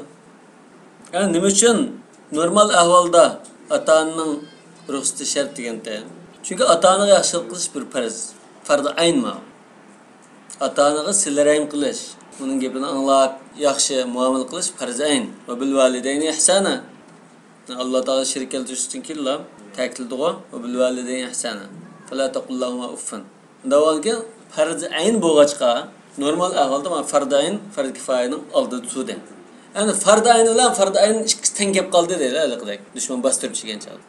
يەنى نېمە ئۈچۈن نورمال ئەھۋالدا ئاتا-ئانىنىڭ رۇخسىتى شەرت دېگەنتى؟ چۈنكى ئاتا-ئانىغا ياخشىلىق قىلىش بىر پەرز. پەردى ئەين ما. ئاتا-ئانىغا سىلە رەھىم قىلىش، ئۇنىڭ گېپىنى ئاڭلاپ، ياخشى مۇئامىلە قىلىش پەرزى ئەين. «وبالوالدين إحسانا». ئاللا تائالا شېرىك كەلتۈرۈشتىن كېيىنلا تەكىتلىدىغۇ، «وبالوالدين إحسانا، فلا تقل لهما أف». دەۋالكى پەرزى ئەين بولغاچقا، نورمال ئەھۋالدا مانا پەردى ئەين، پەردى كىفايەنىڭ ئالدىدا تۇردى. ئەمدى پەردى ئەين بىلەن پەردى ئەين ئىككىسى تەڭ كەپ قالدى دەيلى، ھېلىقىدەك. دۈشمەن باستۇرۇپ چىققان چاغدا.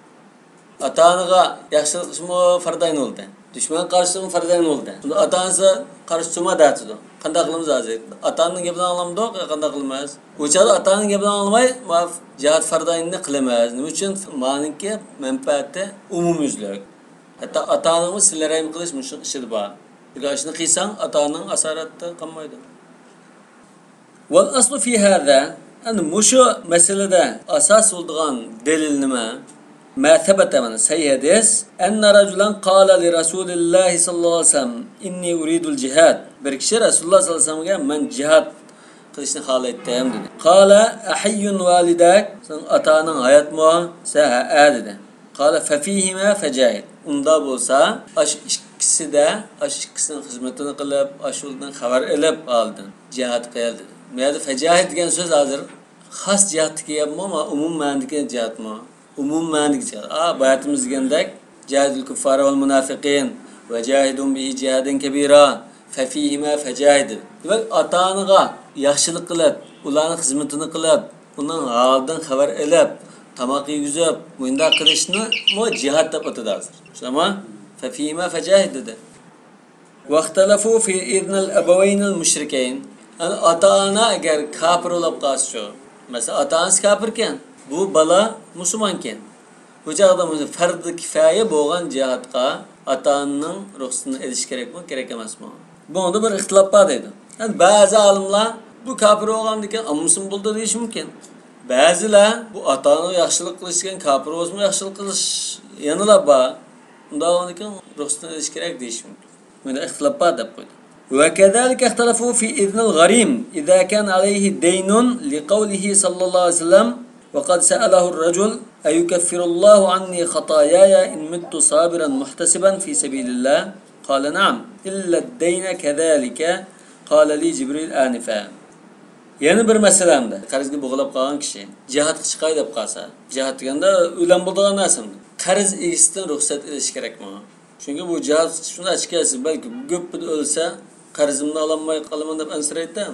ئاتا-ئانىغا ياخشىلىق قىلىشمۇ پەردى ئەين بولدى. دۈشمەنگە قارشى تۇرۇشمۇ پەردى ئەين بولدى. شۇندا ئاتا-ئانىسى قارشى تۇرما دەۋاتىدۇ. قانداق قىلىمىز ھازىر؟ ئاتا-ئانىنىڭ گېپىنى ئاڭلامدۇق، قانداق قىلىمىز؟ ئۇ چاغدا ئاتا-ئانىنىڭ گېپىنى ئاڭلىماي، ما جىھاد پەردى ئەينىنى قىلىمىز. نېمە ئۈچۈن؟ مانىڭكى مەنپەئەتى ئومۇميۈزلۈك. ھەتتا ئاتا-ئانىڭمۇ سىلە رەھىم قىلىش مۇشۇ ئىچىدە بار. چۈنكى ئاشۇنى قىلساڭ، ئاتا-ئاناڭ ئاسارەتتە قالمايدۇ. والأصل في هذا، ئەنە مۇشۇ مەسىلىدە ئاساس بولىدىغان دەلىل نېمە؟ ما ثبت، مانا سەھىھ ھەدىس، أن رجلا قال لرسول الله صلى الله عليه وسلم، إني أريد الجهاد. بىر كىشى رەسۇلۇللا سەللەللاھۇ ئەلەيھى ۋەسەللەمگە، مەن جىھاد قىلىشنى خالايتتىم دېدى. قال: أحي والداك؟ سېنىڭ ئاتا-ئاناڭ ھاياتمۇ؟ دېسە، ھەئە دېدى. قال: ففيهما فجاهد. ئۇنداق بولسا، ئاشۇ ئىككىسىدە، ئاشۇ ئىككىسىنىڭ خىزمىتىنى قىلىپ، ئاشۇدىن خەۋەر ئېلىپ ھالىدىن جىھاد قىل دېدى. بۇ يەردە فجاهد دېگەن سۆز ھازىر خاس جىھادتىكى گەپمۇ، ئومۇم مەنىدىكى جىھادمۇ؟ ئومۇم مەنىدىكى جىھاد. ئا، باياتىمىز دېگەندەك، جاهدوا الكفار والمنافقين وجاهدهم به جهادا كبيرا ففيهما فجاهد. دېمەك، ئاتا-ئانىغا ياخشىلىق قىلىپ، ئۇلارنىڭ خىزمىتىنى قىلىپ، ئۇنىڭ ھالىدىن خەۋەر ئېلىپ، تاماق يېگۈزۈپ، مۇنداق قىلىشنىمۇ جىھاد دەپ ئاتىدى ھازىر. شۇنداقمۇ؟ ففيهما فجاهد دېدى. واختلفوا في إذن الأبوين المشركين. ئاتا-ئانا ئەگەر كاپىر بولۇپ قالسىچۇ؟ مەسىلەن، ئاتا-ئانىسى كاپىركەن، بۇ بالا مۇسۇلمانكەن. بۇ چاغدا مۇشۇ پەردى كىپايە بولغان جىھادقا ئاتا-ئانىنىڭ رۇخسىتىنى ئېلىش كېرەكمۇ، كېرەك ئەمەسمۇ؟ بۇنىڭدا بىر ئىختىلاپ بار دەيدۇ. يەنى بەزى ئالىملار بۇ كاپىر بولغاندىكىن ئالمىسىمۇ بولىدۇ دېيىشى مۇمكىن. بەزىلەر بۇ ئاتا-ئانىغا ياخشىلىق قىلىش دېگەن كاپىر بولسىمۇ ياخشىلىق قىلىش يەنىلا بار. ئۇنداق بولغاندىكىن رۇخسىتىنى ئېلىش كېرەك دېيىشى مۇمكىن. مۇنداق ئىختىلاپ بار دەپ قويدى. وكذلك اختلفوا في إذن الغريم إذا كان عليه دين لقوله صلى الله عليه وسلم وقد سأله الرجل أيكفر الله عني خطاياي إن مت صابرا محتسبا في سبيل الله؟ قال نعم إلا الدين كذلك قال لي جبريل آنفا. يەنە بىر مەسىلە ئەمدى. قەرزگە بوغۇلۇپ قالغان كىشى جىھادقا چىقاي دەپ قالسا، جىھاد دېگەندە ئۆلۈم بولىدىغان نەرسە ئەمدى. قەرز ئىگىسىدىن رۇخسەت ئېلىش كېرەكمۇ؟ چۈنكى بۇ جىھاد شۇنداق ئىكەنسىز، بەلكى گۈپپىدە ئۆلسە، قەرزىمنى ئالالماي قالىمەن دەپ ئەنسىرەيدۇ.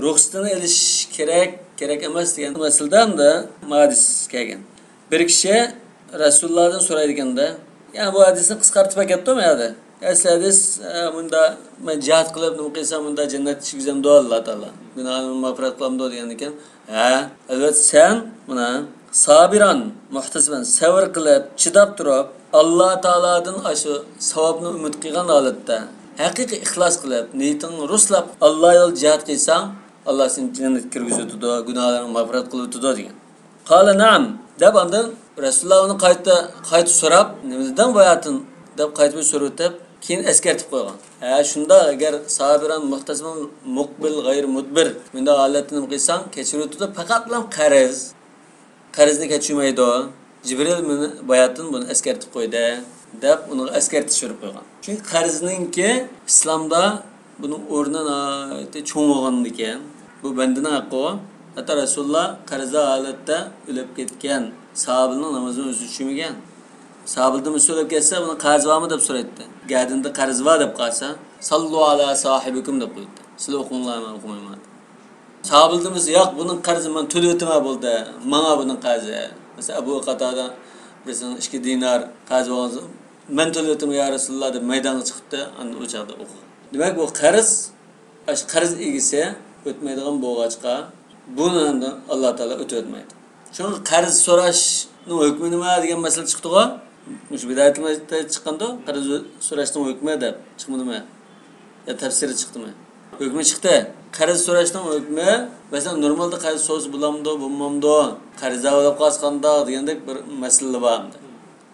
رۇخسىتىنى ئېلىش كېرەك، كېرەك ئەمەس دېگەن مەسىلىدە ئەمدى ھادىس كەلگەن. بىر كىشى رەسۇلۇللادىن سورايدىكەن-دە، يەنى بۇ ھەدىسنى قىسقارتىپ ئەكەپتۇ مۇ يەردە؟ ئەسلى ھەدىس، ئە، مۇندا، مەن جىھاد قىلىپ نېمە قىلسام، مۇندا جەننەتكە چىقكۈزەمدۇ ئاللا تائالا. گۇناھىمنى مەغپىرەت قىلامدۇ دېگەندىكىن، ھە، ئەلۋەتتە سەن مانا سابىران، مۇھتەسىبەن، سەۋر قىلىپ، چىداپ تۇرۇپ، ئاللا تائالادىن ئاشۇ ساۋابنى ئۈمىد قىلغان ھالەتتە، ھەقىقىي ئىخلاس قىلىپ، نىيىتىڭنى رۇسلاپ، ئاللا يولىدا جىھاد قىلساڭ، ئاللا سېنى جەننەتكە كىرگۈزۈۋېتىدۇ، گۇناھلىرىڭنى مەغپىرەت قىلىۋېتىدۇ دېگەن. قال نعم دەپ، ئاندىن رەسۇلۇللا ئۇنى قايتا، قايتا سوراپ، نېمە دېدىڭ باياتىن دەپ قايتا بىر سورىۋېتىپ، كېيىن ئەسكەرتىپ قويغان. ھە، شۇنداق، ئەگەر سابىران مۇھتەسىبەن مۇقبىل غەيرى مۇدبىر، مۇنداق ھالەتتە نېمە قىلساڭ كەچۈرۈۋېتىدۇ، پەقەتلا قەرز، قەرزنى كەچۈرمەيدۇ. جىبرىل مېنى باياتىن بۇنى ئەسكەرتىپ قويدى دەپ ئۇنىڭغا ئەسكەرتىش بېرىپ قويغان. چۈنكى قەرزنىڭكى ئىسلامدا بۇنىڭ ئورنى ناھايىتى چوڭ بولغاندىكىن، بۇ بەندىنىڭ ھەققىغۇ. ھەتتا رەسۇلۇللا قەرزدار ھالەتتە ئۆلۈپ كەتكەن ساھابىنىڭ نامىزىنى ئۆزى چۈشۈرمىگەن. ساھابىدىن بىرسى ئۆلۈپ كەتسە، بۇنىڭ قەرزى بارمۇ دەپ سورايتتى. گەدىنىدە قەرزى بار دەپ قالسا، ساللۇ ئالا ساھىبىكۇم دەپ قوياتتى. سىلەر ئوقۇڭلار، مەن ئوقۇمايمەن. ساھابىدىن بىرسى، ياق، بۇنىڭ قەرزى مەن تۆلەۋېتىمەن بولدى، ماڭا بۇنىڭ قەرزى. مەسىلەن، ئەبۇ قاتادە بىرسىنىڭ ئىككى دىنار قەرزى بولغان، مەن تۆلەۋېتىمەن يا رەسۇلۇللا دەپ مەيدانغا چىقىپتۇ، ئاندىن ئۇ چاغدا ئوقۇغان. دېمەك، بۇ قەرز، ئاشۇ قەرز ئىگىسى ئۆتمەيدىغان بولغاچقا، بۇنى ئەمدى ئاللا تائالا ئۆتۈۋەتمەيدۇ. شۇڭا قەرز سوراشنىڭ ھۆكمى نېمە دېگەن مەسىلە چىقتىغۇ؟ مۇشۇ بىدايىتىمىزدە چىققاندۇ، قەرز سوراشنىڭ ھۆكمى دەپ چىقمىدىمۇ؟ يا تەپسىرى چىقتىمۇ؟ ھۆكمى چىقتى. قەرز سوراشنىڭ ھۆكمى، مەسىلەن، نورمالدا قەرز سورىسا بولامدۇ، بولمامدۇ، قەرزدار بولۇپ قالسا قانداق دېگەندەك بىر مەسىلە بار ئەمدى.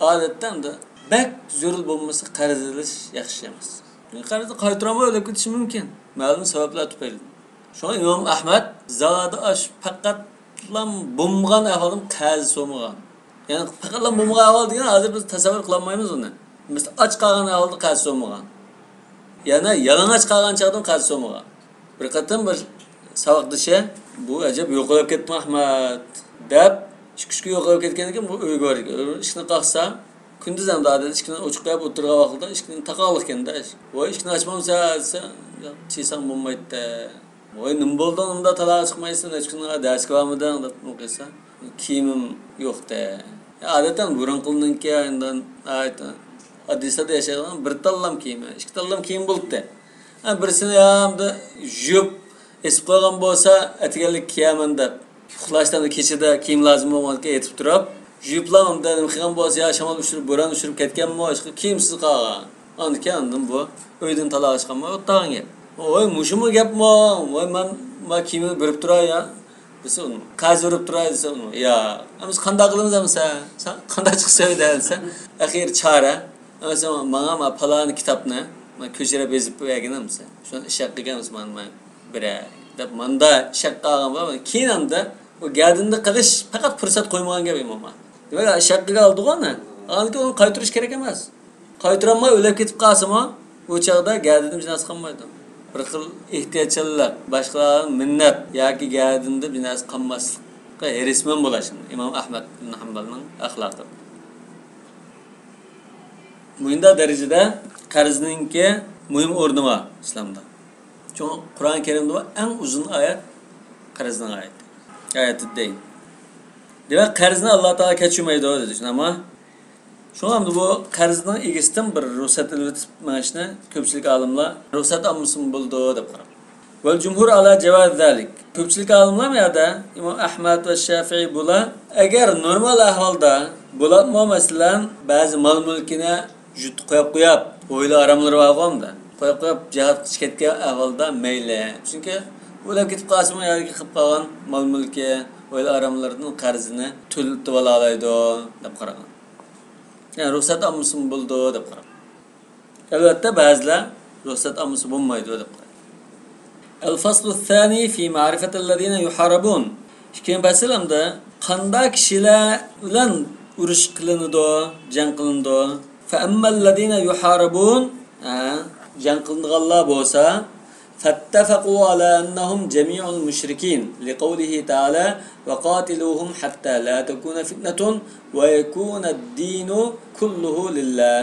ئادەتتە ئەمدى بەك زۆرۈر بولمىسا قەرز ئېلىش ياخشى ئەمەس. چۈنكى قەرزنى قايتۇرالماي ئۆلۈپ كېتىشى مۇمكىن. مەلۇم سەۋەبلەر تۈپەيلىدىن. شۇڭا ئىمام ئەھمەد زادى ئاش پەقەتلا بولمىغان ئەھۋالدا قەرز سورىمىغان. يەنى پەقەتلا بولمىغان ئەھۋال دېگەن ھازىر بىز تەسەۋۋۇر قىلالمايمىز ئۇنى. مىسال، ئاچ قالغان ئەھۋالدا قەرز سورىمىغان. يەنى يالىڭاچ قالغان چاغدىمۇ قەرز سورىمىغان. بىر قېتىم بىر ساۋاقدىشى، بۇ ئەجەب يوقىلاپ كەتتىمۇ ئەھمەد دەپ، ئىككى، ئۈچ كۈن يوقىلاپ كەتكەندىن كېيىن بۇ ئۆيگە بارىدىكەن. ئىشىكنى قاقسا، كۈندۈز ئەمدى ئادەتتە ئىشىكنى ئوچۇق قويۇپ ئولتۇرغان ۋاقتىدا ئىشىكنى تاقاغلىقكەندە، ۋاي، ئىشىكنى ئاچمامسەن دېسە، ياق، چىيساڭ بولمايتتى. ۋاي، نېمە بولدۇڭ، ئۇنداق تالاغا چىقمايسەن، نەچچە كۈن دەرسكە بارمىدىڭ دەپ قىلسا، كىيىمىم يوقتى. ئادەتتە بۇرۇنقىلىرنىڭكى ئاددىي ساددا ياشايدىغان بىر تاللام كىيىمى، ئىككى تاللام كىيىم بولۇپتۇ. ھە، بىرسىنى يا ئەمدى يۇيۇپ ئېسىپ قويغان بولسا، ئەتىگەنلىك كىيەرمەن دەپ، ئۇخلاشتا كېچىدە كىيىم لازىم بولغاندىكىن يېتىپ تۇرۇپ، يۇيۇپلا ئۇندا نېمە قىلغان بولسا، يا شامال ئۇچۇرۇپ، بوران ئۇچۇرۇپ كەتكەنمۇ، ئىشقىلىپ كىيىمسىز قالغان. ئاندىن كېيىن ئاندىن بۇ ئۆيدىن تالاغا چىققانمۇ، ئوتتاغان گەپ. ۋاي، مۇشۇمۇ گەپمۇ؟ ۋاي، مەن، مەن كىيىمىمنى بېرىپ تۇراي يا دېسە ئۇنىمۇ. قەرز بېرىپ تۇراي دېسە ئۇنىمۇ. يا، ئەمىسە قانداق قىلىمىز ئەمىسە؟ سەن قانداق چىقسا ئۆيدە دېسە، ئەخىر چارە. ئەمىسە ماڭا ما پالانى كىتابنى ما كۆچۈرۈپ يېزىپ بەرگىن ئەمىسە. شۇنى ئىش ھەققىگە ئەمىسە مانا مەن بىرەر دەپ ماندا شەك قىلغان بار. كېيىن ئەمدى ئۇ گەدىنىدە قىلىش پەقەت پۇرسەت قويمىغان گەپ ئىمام ئەھمەد. دېمەك، شەك قىلىپ ئالدىغۇ ئۇنى. ئاندىن كېيىن ئۇنى قايتۇرۇش كېرەك ئەمەس. قايتۇرالماي ئۆلۈپ كېتىپ قالسىمۇ، ئۇ چاغدا گەدىنىدە بىر نەرسە قالمايدۇ. بىر خىل ئېھتىياتچانلىق، باشقىلارغا مىننەت ياكى گەدىنىدە بىر نەرسە قالماسلىققا ھېرىسمەن بولۇش ئىمام ئەھمەد ئىبن ھەمبەلنىڭ ئەخلاقى. مۇشۇنداق دەرىجىدە قەرزنىڭكى مۇھىم ئورنى بار ئىسلامدا. چوڭ قۇرئان كەرىمدە بار ئەڭ ئۇزۇن ئايەت قەرزنىڭ ئايىتى. ئايەتىددەين. دېمەك، قەرزنى ئاللا تائالا كەچۈرمەيدۇ دېدى، شۇنداقمۇ؟ شۇڭا ئەمدى بۇ قەرزنىڭ ئىگىسىدىن بىر رۇخسەت ئېلىۋېتىپ مېڭىشنى كۆپچىلىك ئالىملار رۇخسەت ئالمىسىمۇ بولىدۇ دەپ قارىغان. ۋەل جۇمھۇر ئالا جاۋازى زالىك. كۆپچىلىك ئالىملار بۇ يەردە ئىمام ئەھمەد ۋە شافىئى بۇلار، ئەگەر نورمال ئەھۋالدا بولۇپمۇ، مەسىلەن، بەزى مال-مۈلكىنى يۇرتتا قويۇپ قويۇپ، ھويلا-ھاراملىرى بارغۇ ئەمدى. قويۇپ قويۇپ، جىھادقا چىقىپ كەتكەن ئەھۋالدا مەيلى. چۈنكى ئۆلۈپ كېتىپ قالسىمۇ، يەردىكى قېلىپ قالغان مال-مۈلكى، ھويلا-ھاراملىرىدىن قەرزىنى تۆلىتىۋالالايدۇ دەپ قارىغان. يەنى رۇخسەت ئالمىسىمۇ بولىدۇ دەپ قارىغان. ئەلۋەتتە، بەزىلەر رۇخسەت ئالمىسا بولمايدۇ دەپ قارىغان. الفصل الثاني في معرفة الذين يحاربون. ئىككىنچى پەسىل ئەمدى قانداق كىشىلەر بىلەن ئۇرۇش قىلىنىدۇ، جەڭ قىلىنىدۇ. فأما الذين يحاربون، ھە، جەڭ قىلىنىدىغانلار بولسا، فاتفقوا على أنهم جميع المشركين لقوله تعالى: وقاتلوهم حتى لا تكون فتنة ويكون الدين كله لله.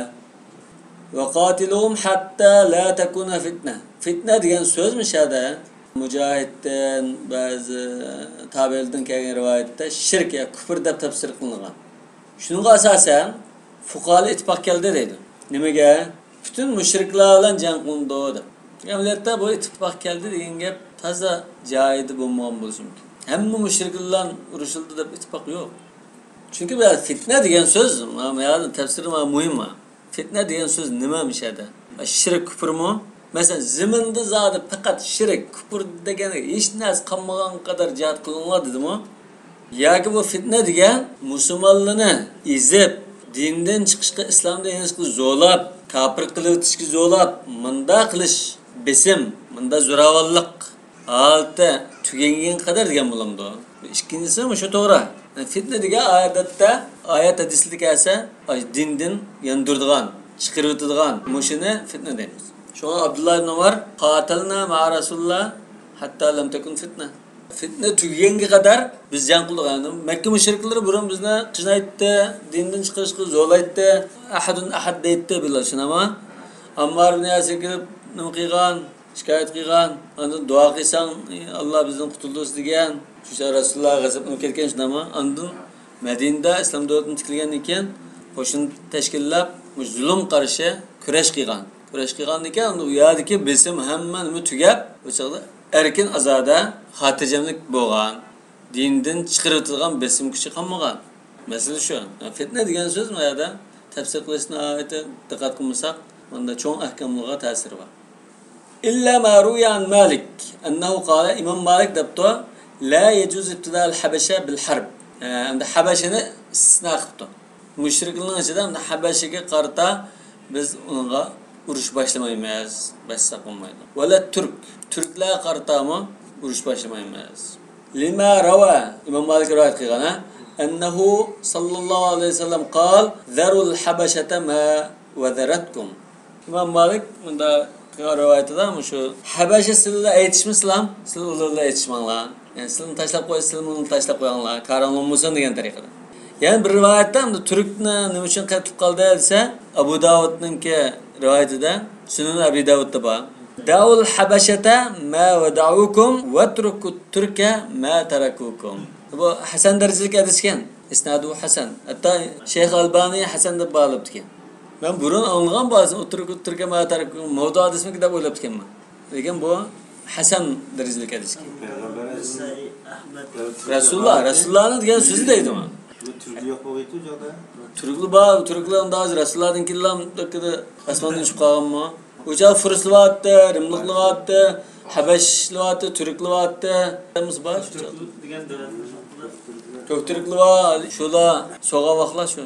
وقاتلوهم حتى لا تكون فتنة. فىتنە دېگەن سۆز مۇشۇ يەردە مۇجاھىدتىن، بەزى تابىئىندىن كەلگەن رىۋايەتتە شىرك يا كۇفر دەپ تەپسىر قىلىنغان. شۇنىڭغا ئاساسەن، فۇقاھالار ئىتتىپاق كەلدى دەيدۇ. نېمىگە؟ پۈتۈن مۇشرىكلار بىلەن جەڭ قىلىنىدۇ دەپ. ئەمەلىيەتتە بۇ ئىتتىپاق كەلدى دېگەن گەپ تازا جايىدا بولمىغان بولۇشى مۇمكىن. ھەممە مۇشرىكلار بىلەن ئۇرۇشۇلدى دەپ ئىتتىپاق يوق. چۈنكى بۇ فىتنە دېگەن سۆز، مانا بۇ يەردە تەپسىرى مانا مۇھىم. فىتنە دېگەن سۆز نېمە مۇشۇ يەردە؟ شىرك، كۇپۇرمۇ؟ مەسىلەن، زېمىندا زادى پەقەت شىرك، كۇپۇر دېگەن ھېچ نەرسە قالمىغان قەدەر جىھاد قىلىڭلار دېدىمۇ؟ ياكى بۇ فىتنە دېگەن مۇسۇلمانلارنى ئېزىپ، دىندىن چىقىشقا، ئىسلامدىن يېنىشقا زورلاپ، كاپىر قىلىۋېتىشكە زورلاپ، مۇنداق قىلىش بېسىم، مۇنداق زوراۋانلىق ھالىتى تۈگەنگىگە قەدەر دېگەن بولامدۇ؟ ئىككىنچىسى مۇشۇ توغرا. فىتنە دېگەن ئادەتتە ئايەت ھەدىسلەردە كەلسە، ئاي، دىندىن ياندۇرىدىغان، چىقىرىۋېتىدىغان، مۇشۇنى فىتنە دەيمىز. شۇڭا ئابدۇللا ئىبن ئۇمار، قاتەلنا مەئە رەسۇلىللا ھەتتا لەم تەكۇن فىتنە. فىتنە تۈگىگەنگە قەدەر بىز جەڭ قىلدۇق. يەنى مەككە مۇشرىكلىرى بۇرۇن بىزنى قىينايتتى، دىندىن چىقىرىشقا زورلايتتى، ئەھەدۇن ئەھەد دەيتتى بىللە، شۇنداقمۇ؟ ئاممار ئىبن ياسىر كېلىپ نېمە قىلغان؟ شىكايەت قىلغان، ئاندىن دۇئا قىلساڭ، ئاللا بىزدىن قۇتۇلدۇرسا دېگەن. شۇ چاغ رەسۇلۇللا غەزەپلىنىپ كەتكەن، شۇنداقمۇ؟ ئاندىن مەدىنىدە ئىسلام دۆلىتىنى تىكلىگەندىن كېيىن قوشۇن تەشكىللەپ، مۇشۇ زۇلۇم قارشى كۈرەش قىلغان. كۈرەش قىلغاندىن كېيىن ئۇ يەردىكى بېسىم ھەممە نېمە تۈگەپ، ئۇ چاغدا ئەركىن ئازادە، خاتىرجەملىك بولغان. دىندىن چىقىرىۋېتىدىغان بېسىم كۈچى قالمىغان. مەسىلە شۇ. فىتنە دېگەن سۆز بۇ يەردە تەپسىر قىلىشتا ناھايىتى دىققەت قىلمىساق، بۇندا چوڭ ئەھكاملارغا تەسىرى بار. إلا ما روي عن مالك أنه قال، ئىمام مالىك دەپتۇ، لا يجوز ابتداء الحبشة بالحرب. ئە، ئەمدى ھەبەشىنى ئىستىسنا قىپتۇ. مۇشرىكلارنىڭ ئىچىدە ئەمدى ھەبەشىگە قارىتا بىز ئۇنىڭغا ئۇرۇش باشلىمايمىز، باشلىساق بولمايدۇ. ۋەلا تۈرك، تۈركلەرگە قارىتامۇ ئۇرۇش باشلىمايمىز. لما روى، ئىمام مالىك رىۋايەت قىلغان، ھە، أنه صلى الله عليه وسلم قال: ذروا الحبشة ما وذرتكم. ئىمام مالىك مۇنداق قىلغان رىۋايىتىدە مۇشۇ ھەبەشە سىلەر ئېيتىشمىسىلام، سىلەر ئۇلارلا ئېيتىشماڭلار. يەنى سىلەرنى تاشلاپ قويسا، سىلەرمۇ ئۇنى تاشلاپ قويۇڭلار، كارىڭلار بولمىسۇن دېگەن تەرىقىدە. يەنە بىر رىۋايەتتە، ئەمدى تۈركنى نېمە ئۈچۈن قېتىپ قالدى دېسە، ئەبۇ داۋۇدنىڭكى رىۋايىتىدە، سۈنەن ئەبى داۋۇدتا بار. دعوا الحبشة ما ودعوكم واتركوا الترك ما تركوكم. بۇ ھەسەن دەرىجىلىك ھەدىس ئىكەن. ئىسنادۇ ھەسەن. ھەتتا شەيخ ئەلبانى ھەسەن دەپ باھالاپتىكەن. مەن بۇرۇن ئاڭلىغان بولسام، اتركوا الترك ما تركوكم مەۋزۇ ھەدىسمىكىن دەپ ئويلاپتىكەنمەن. لېكىن بۇ ھەسەن دەرىجىلىك ھەدىس ئىكەن. پەيغەمبەر ئەلەيھىسسالام رەسۇلۇللا، رەسۇلۇللانىڭ دېگەن سۆزى دەيدۇ مانا. بۇ تۈركلەر يوق بولغىيتۇ ئۇ چاغدا. تۈركلەر بار، تۈركلەر ئۇنداق ھازىر رەسۇلۇللادىن كېيىنلا ئاسماندا چۈشۈپ قالغانمۇ؟ ئۇ چاغدا فۇرسلار بارتتى، رىملىقلار بارتتى، ھەبەشلەر بارتتى، تۈركلەر بارتتى. ھەممىسى بار شۇ چاغدا. كۆك تۈركلەر بار، شۇلار سوغا ۋاقلار شۇ.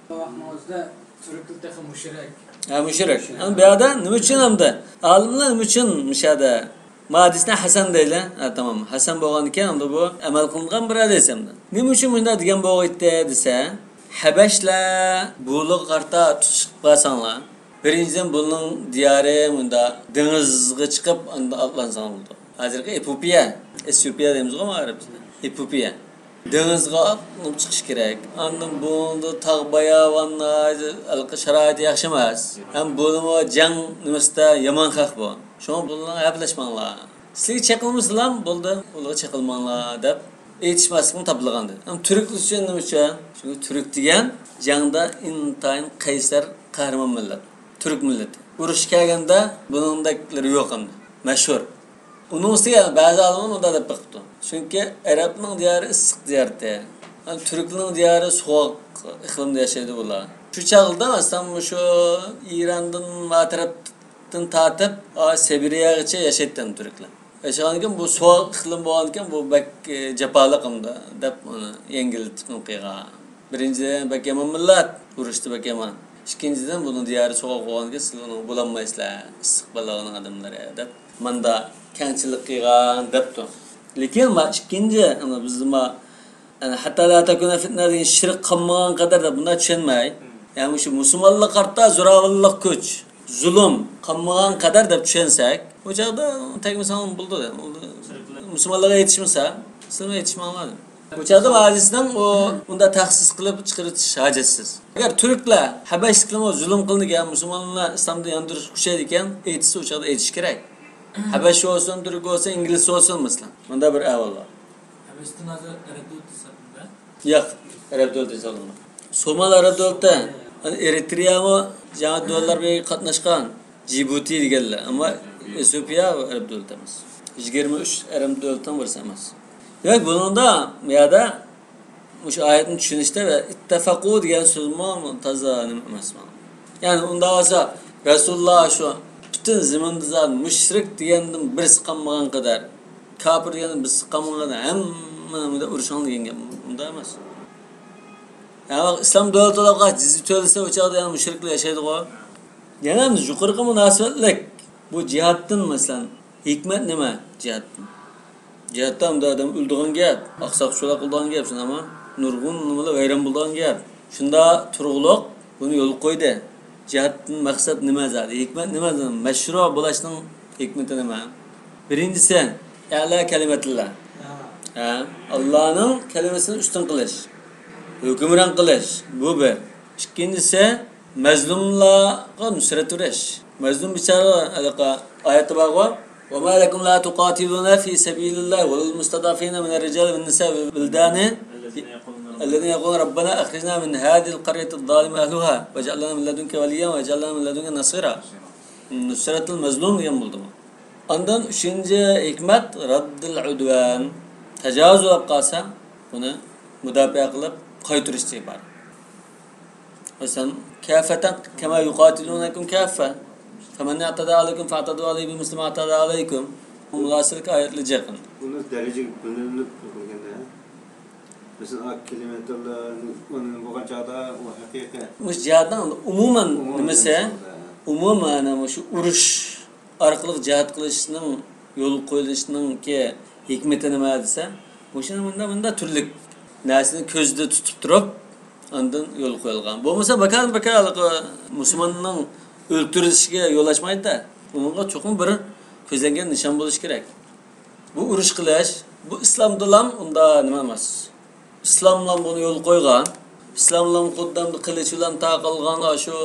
ۋاقنىڭ ئۆزىدە تۈركلەر تېخى مۇشرىك. ھە، مۇشرىك. ئەمدى بۇ يەردە نېمە ئۈچۈن ئەمدى؟ ئالىملار نېمە ئۈچۈن مۇشۇ يەردە ما ھەدىسنى ھەسەن دەيلى. ھە، تامام. ھەسەن بولغاندىكىن، ئەمدى بۇ ئەمەل قىلىنغان بىر ھەدىس ئەمدى. نېمە ئۈچۈن مۇنداق دېگەن بولغىيتتى دېسە، ھەبەشلەر بۇلىغا قارىتا تۇتۇشۇپ قالساڭلار، بىرىنچىدىن، بۇنىڭ دىيارى مۇنداق دېڭىزغا چىقىپ، ئاندىن ئاتلانساڭلار بولىدۇ. ھازىرقى ئېپوپىيە، ئېسىيوپىيە دەيمىزغۇ ئەرەبچىدە. ئېپوپىيە. دېڭىزغا ئاتلىنىپ چىقىش كېرەك. ئاندىن بۇنىڭدا تاغ باياۋانلار، ھېلىقى شارائىتى ياخشى ئەمەس. ھەم بۇنىمۇ جەڭ نېمىسىدە يامان خەق بۇ. شۇڭا بۇنىڭ ھەپىلەشمەڭلار. سىلىگە چېقىلمىسىلام بولدى، ئۇلارغا چېقىلماڭلار دەپ ئېيتىشماسلىقنى تاپىلىغان دېدى. ئەمما تۈركلەر ئۈچۈن نېمە ئۈچۈن؟ چۈنكى تۈرك دېگەن جەڭدە ئىنتايىن قەيسەر قەھرىمان مىللەت. تۈرك مىللىتى. ئۇرۇشقا كەلگەندە بۇنىڭدەكلىرى يوق ئەمدى. مەشھۇر. ئۇنىڭ ئۈستىگە بەزى ئالىملار مۇنداق دەپ بېقىپتۇ. چۈنكى ئەرەبنىڭ دىيارى ئىسسىق دىيارتى. تۈركلەرنىڭ دىيارى سوغۇق ئىقلىمدا ياشايدۇ بۇلار. شۇ چاغدا، مەسىلەن، مۇشۇ ئىراندىن ما تەرەپتىن تارتىپ، ئا، سىبىرىيەگىچە ياشايتتى تۈركلەر. ياشىغاندىكىن بۇ سوغۇق ئىقلىم بولغاندىكىن بۇ بەك، ئە، جاپالىق ئەمدى دەپ ئۇنى يەڭگىللىتىپ قويغان. بىرىنچىدىن، بەك يامان مىللەت، ئۇرۇشتا بەك يامان. ئىككىنچىدىن، بۇنىڭ دىيارى سوغۇق بولغاندىكىن سىز ئۇنىڭغا بولالمايسىلەر، ئىسسىق بېلىغىنىڭ ئادەملىرى دەپ ماندا كەڭچىلىك قىلغان دەپتۇ. لېكىن ما ئىككىنچى، ئەنە بىز ما، ئەنە ھەتتا لا تەكۇنە فىتنە دېگەن شىرك قالمىغان قەدەر دەپ بۇنداق چۈشەنمەي، يەنى مۇشۇ مۇسۇلمانلارغا قارىتا زوراۋانلىق كۈچ، زۇلۇم قالمىغان قەدەر دەپ چۈشەنسەك، ئۇ چاغدا تەگمىسەڭ بولىدۇ. مۇسۇلمانلارغا يېتىشمىسە، سىلەرمۇ يېتىشمەڭلار. ئۇ چاغدا ھەدىسنىڭ ئۇ، ئۇندا تەخسىس قىلىپ چىقىرىش ھاجەتسىز. ئەگەر تۈركلەر ھەبەشلىكلەرمۇ زۇلۇم قىلىنىدىكەن، مۇسۇلمانلار ئىسلامدىن ياندۇرۇشقا كۈچەيدىكەن، ئېيتسا ئۇ چاغدا ئېيتىش كېرەك. ھەبەش بولسۇن، تۈرك بولسۇن، ئىنگلىز بولسۇن، مەسىلەن. مۇندا بىر ئەھۋال بار. ھەبەشتىن ھازىر ئەرەب دۆلىتى ھېسابلىنىدۇ؟ ياق، ئەرەب دۆلىتى ھېسابلىنمايدۇ. سومال ئەرەب دۆلىتى، يەنى ئېرىترېيەمۇ جەڭ دۆلەتلەر بىلەن قاتناشقان. جىبۇتى دېگەنلەر. ئەمما ئېسىيوپىيە ئەرەب دۆلىتى ئەمەس. يىگىرمە ئۈچ ئەرەب دۆلىتىنىڭ بىرسى ئەمەس. دېمەك، بۇنىڭدا بۇ يەردە مۇشۇ ئايەتنى چۈشىنىشتە ۋە ئىتتەفەقۇ دېگەن سۆزمۇ تازا نېمە ئەمەس. يەنى ئۇنداق بولسا، رەسۇلۇللا شۇ پۈتۈن زېمىندا مۇشرىك دېگەندىن بىرسى قالمىغان قەدەر، كاپىر دېگەندىن بىرسى قالمىغان قەدەر ھەممىنى ئۇرۇشۇڭ دېگەن گەپ. ئۇنداق ئەمەس. يەنى ئىسلام دۆلىتى بولغاچ جىزيە تۆلىسە، ئۇ چاغدا يەنە مۇشرىكلار ياشايدىغۇ. يەنە يۇقىرىقى مۇناسىۋەتلىك بۇ جىھادتىن، مەسىلەن، ھېكمەت نېمە جىھادتىن؟ جىھادتا ئۇنداق ئادەم ئۆلىدىغان گەپ، ئاقساق-چۇۋاق قىلىدىغان گەپ، شۇنداقمۇ؟ نۇرغۇن نېمىلەر ۋەيران بولىدىغان گەپ. شۇنداق تۇرغۇلۇق بۇنى يولغا قويدى. جىھادتىن مەقسەت نېمە زادى؟ ھېكمەت نېمە زادى؟ مەشرۇ بولۇشنىڭ ھېكمىتى نېمە؟ بىرىنچىسى، ئەلا كەلىمەتىللا. ھە، ئاللانىڭ كەلىمىسىنى ئۈستۈن قىلىش، ھۆكۈمران قىلىش، بۇ بىر. ئىككىنچىسى، مەزلۇملارغا نۇسرەت بېرىش. مەزلۇم بىچارە، ھېلىقى ئايەتتە بارغۇ، وما لكم لا تقاتلون في سبيل الله ولا المستضعفين من الرجال والنساء والولدان الذين يقولون ربنا أخرجنا من هذه القرية الظالم أهلها واجعل لنا من لدنك وليا واجعل لنا من لدنك نصيرا. نۇسرەتۇل مەزلۇم دېگەن بولدى بۇ. ئاندىن ئۈچىنچى ھېكمەت، رەددۇل ئۇدۋان. تاجاۋۇز بولۇپ قالسا، بۇنى مۇداپىئە قىلىپ قايتۇرۇشتا ئىبارەت. مەسىلەن، كافة كما يقاتلونكم كافة. فمن اعتدى عليكم فاعتدوا عليه بمثل ما اعتدى عليكم. مۇناسىۋەتلىك ئايەتلەر جىق. بۇنى دەرىجىگە بۆلۈنۈپ قىلغاندا، مەسىلەن، كىلومېتىرلار ئۇنىڭ بولغان چاغدا ئۇ ھەقىقەت. مۇشۇ جىھادنىڭ ئومۇمەن ئومۇمەن نېمىسى؟ ئومۇمەن مۇشۇ ئۇرۇش ئارقىلىق جىھاد قىلىشنىڭ يولغا قويۇلۇشىنىڭكى ھېكمىتى نېمە دېسە، مۇشۇنى مۇنداق، مۇنداق تۈرلۈك نەرسىنى كۆزدە تۇتۇپ تۇرۇپ، ئاندىن يولغا قويۇلغان. بولمىسا، بىكار، بىكار مۇسۇلماننىڭ ئۆلتۈرۈلۈشىگە يول ئاچمايدۇ-دە. ئۇنىڭغا چوقۇم بىر كۆزلەنگەن نىشان بولۇشى كېرەك. بۇ ئۇرۇش قىلىش، بۇ ئىسلامدىلا ئۇنداق نېمە ئەمەس. ئىسلاملا بۇنى يولغا قويغان. ئىسلاملا خۇددى قىلىچ بىلەن تاقالغان، ئاشۇ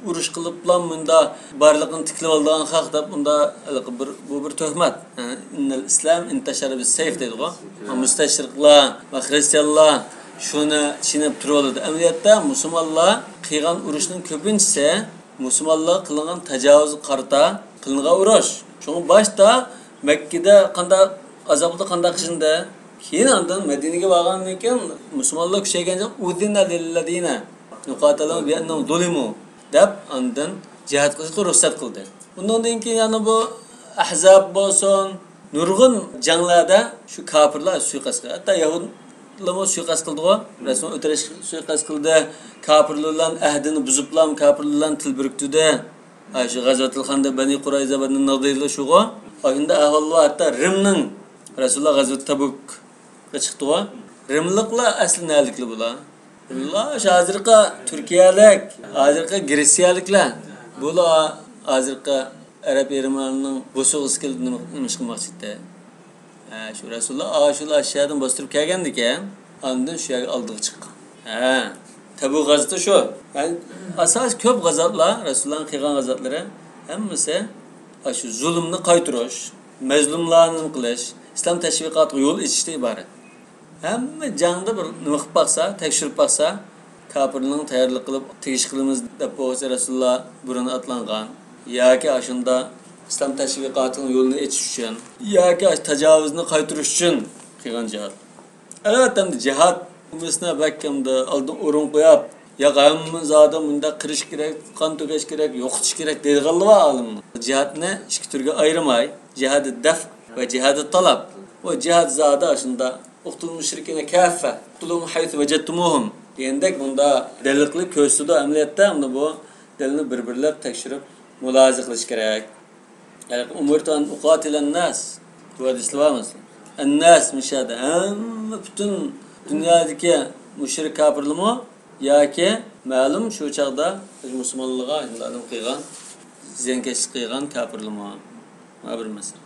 ئۇرۇش قىلىپلا مۇندا بارلىقىنى تىكلىۋالىدىغان خەق دەپ، ئۇندا ھېلىقى بىر، بۇ بىر تۆھمەت. ئىننەل ئىسلام ئىنتەشەرە بىس سەيف دەيدىغۇ. مۇستەشرىقلار ۋە خرىستىيانلار شۇنى چېنىپ تۇرۇۋالىدۇ. ئەمەلىيەتتە مۇسۇلمانلار قىلغان ئۇرۇشنىڭ كۆپىنچىسى مۇسۇلمانلارغا قىلىنغان تاجاۋۇزغا قارىتا قىلىنغان ئۇرۇش. شۇڭا باشتا مەككىدە قانداق ئازابلىدا، قانداق قىينىدى. كېيىن ئاندىن مەدىنىگە بارغاندىن كېيىن مۇسۇلمانلار كۈچەيگەنچە ئۇزىنە لىللەزىنە يۇقاتىلۇنە بىئەننەھۇم زۇلىمۇ دەپ ئاندىن جىھاد قىلىشقا رۇخسەت قىلدى. ئۇنىڭدىن كېيىن يەنە بۇ ئەھزاب بولسۇن، نۇرغۇن جەڭلەردە شۇ كاپىرلار سۇيىقەست قىلدى. ھەتتا يەھۇدلارمۇ سۇيىقەست قىلدىغۇ. رەسۇل ئۆلتۈرۈشكە سۇيىقەست قىلدى. كاپىرلار بىلەن ئەھدىنى بۇزۇپلام كاپىرلار بىلەن تىل بىرىكتۈردى. ھە، شۇ غەزۋەتۇل خەندەق، بەنى قۇرايزا، بەنى نەزىرلار شۇغۇ. ئاشۇنداق ئەھۋال بار، ھەتتا رىمنىڭ، رەسۇلۇللا غەزۋەت تەبۇكقا چىقتىغۇ. رىملىقلار ئەسلى نەلىكلەر بۇلار؟ بۇلار شۇ ھازىرقى تۈركىيەلىك، ھازىرقى گرېتسىيەلىكلەر. بۇلار ھازىرقى ئەرەب يېرىم ئارىلىنىڭ بوسۇغىسى كېلىپ نېمە، نېمە ئىش قىلماقچى ئىدى؟ ھە، شۇ رەسۇلۇللا ئاشۇلار ئاشۇ يەردىن باستۇرۇپ كەلگەندىكىن، ئاندىن شۇ يەرگە ئالدىغا چىققان. ھە، تەبۇك غازىتى شۇ. يەنى ئاساسىي كۆپ غازاتلار، رەسۇلۇللانىڭ قىلغان غازاتلىرى ھەممىسى ئاشۇ زۇلۇمنى قايتۇرۇش، مەزلۇملارنى نېمە قىلىش، ئىسلام تەشۋىقاتىغا يول ئېچىشتىن ئىبارەت. ھەممە جەڭدە بىر نېمە قىلىپ باقسا، تەكشۈرۈپ باقسا، كاپىرنىڭ تەييارلىق قىلىپ تېگىش قىلىمىز دەپ بولغۇچە رەسۇلۇللا بۇرۇن ئاتلانغان ياكى ئاشۇندا ئىسلام تەشۋىقاتىنىڭ يولىنى ئېچىش ئۈچۈن ياكى ئاشۇ تاجاۋۇزنى قايتۇرۇش ئۈچۈن قىلغان جىھاد. ئەلۋەتتە، ئەمدى جىھاد مۇسنە بەككەمدە ئالدىن ئورۇن قويۇپ، ياق، ھەممە زادى مۇنداق قىلىش كېرەك، قان تۆكۈش كېرەك، يوقىتىش كېرەك دەيدىغانلار بار ئالىملار. جىھادنى ئىككى تۈرگە ئايرىماي، جىھادى دەف ۋە جىھادى تالاپ. ئۇ جىھاد زادى شۇنداق، «اقتلوا المشركين كافة، اقتلوهم حيث وجدتموهم» دېگەندەك، بۇندا دەلىل قىلىپ كۆرسىتىدۇ. ئەمەلىيەتتە ئەمدى بۇ دەلىلنى بىر-بىرلەپ تەكشۈرۈپ مۇلاھىزە قىلىش كېرەك. يەنى، «أمرت أن أقاتل الناس» بۇ ھەدىسلەر بار مەسىلەن. ئەنناس مۇشۇ يەردە ھەممە پۈتۈن دۇنيادىكى مۇشرىك كاپىرلىمۇ ياكى مەلۇم شۇ چاغدا مۇسۇلمانلارغا نېمە قىلغان، زىيانكەشلىك قىلغان كاپىرلىمۇ؟ مانا بىر مەسىلە.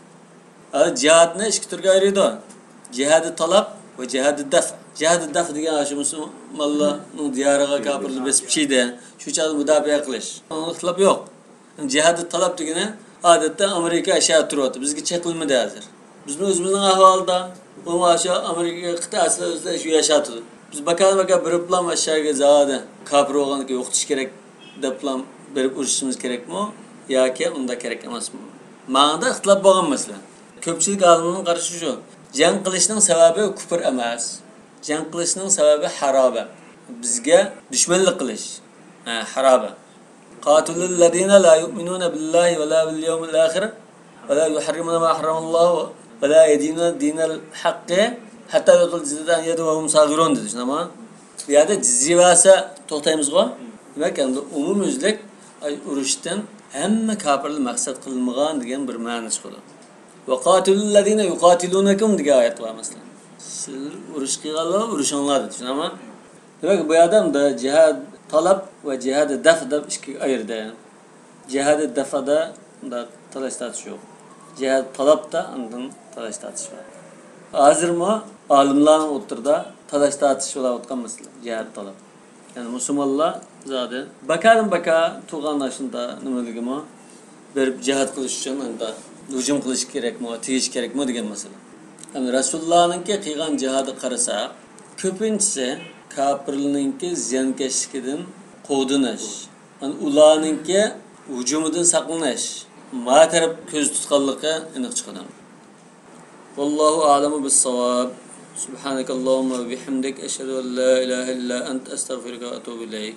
ھازىر جىھادنى ئىككى تۈرگە ئايرىيدۇ. جىھادى تالاپ ۋە جىھادى دەف. جىھادى دەف دېگەن شۇ مۇسۇلمانلارنىڭ دىيارىغا كاپىرلار بېسىپ كىردى، شۇ چاغدا مۇداپىئە قىلىش. ئۇنىڭدا ئىختىلاپ يوق. جىھادى تالاپ دېگىنى، ئادەتتە ئامېرىكا ئاشۇ يەردە تۇرۇۋاتىدۇ، بىزگە چېقىلمىدى ھازىر. بىزمۇ ئۆزىمىزنىڭ ئەھۋالىدا، ئۇمۇ ئاشۇ ئامېرىكا قىتئەسى ئۆزىدە شۇ ياشاۋاتىدۇ. بىز باكانى باكا بېرىپلا ئاشۇ يەرگە زادى كاپىر بولغاندىكىن يوقىتىش كېرەك دەپلا بېرىپ ئۇرۇشىمىز كېرەكمۇ ياكى ئۇنداق كېرەك ئەمەسمۇ؟ ماڭىدا ئىختىلاپ بولغان مەسىلە. كۆپچىلىك ئالىمنىڭ قارىشى شۇ. جەڭ قىلىشنىڭ سەۋەبى كۇپر ئەمەس. جەڭ قىلىشنىڭ سەۋەبى ھارابە. بىزگە دۈشمەنلىك قىلىش. ھە، ھارابە. قاتلوا الذين لا يؤمنون بالله ولا باليوم الآخر ولا يحرمون ما حرم الله ولا يدينون دين الحق حتى يعطوا الجزية عن يد وهم صاغرون دېدى، شۇنداقمۇ؟ بۇ يەردە جىزيە بەرسە توختايمىزغۇ؟ دېمەك، ئەمدى ئومۇميۈزلۈك ئۇرۇشتىن ھەممە كاپىرلار مەقسەت قىلىنمىغان دېگەن بىر مەنە چىقىدۇ. «وقاتلوا الذين يقاتلونكم» دېگەن ئايەت بار، مەسىلەن. سىلەر ئۇرۇش قىلغانلار ئۇرۇشۇڭلار دېدى، شۇنداقمۇ؟ دېمەك، بۇ يەردە ئەمدى جىھاد تالاپ ۋە جىھادى دەف دەپ ئىككىگە ئايرىدى. جىھادى دەفدا تالاش تارتىش يوق. جىھاد تالاپتا ئاندىن تالاش تارتىش بار. ھازىرمۇ ئالىملارنىڭ ئوتتۇرىدا تالاش تارتىش بولۇۋاتقان مەسىلە، جىھاد تالاپ. يەنى مۇسۇلمانلار زادى باكادىن باكا تۇرغان ئاشۇنداق نېمىلىكىمۇ بېرىپ جىھاد قىلىش ئۈچۈن ئاندا ھۇجۇم قىلىش كېرەكمۇ، تېگىش كېرەكمۇ دېگەن مەسىلە. يەنى رەسۇلۇللانىڭكى قىلغان جىھادىغا قارىساق، كۆپىنچىسى كاپىرلارنىڭكى زىيانكەشلىكىدىن قوغدىنىش، ئۇلارنىڭكى ھۇجۇمىدىن ساقلىنىش، ما تەرەپ كۆز تۇتقانلىقى ئېنىق چىقىدۇ. والله أعلم بالصواب. سبحانك اللهم وبحمدك، أشهد أن لا إله إلا أنت، أستغفرك وأتوب إليك.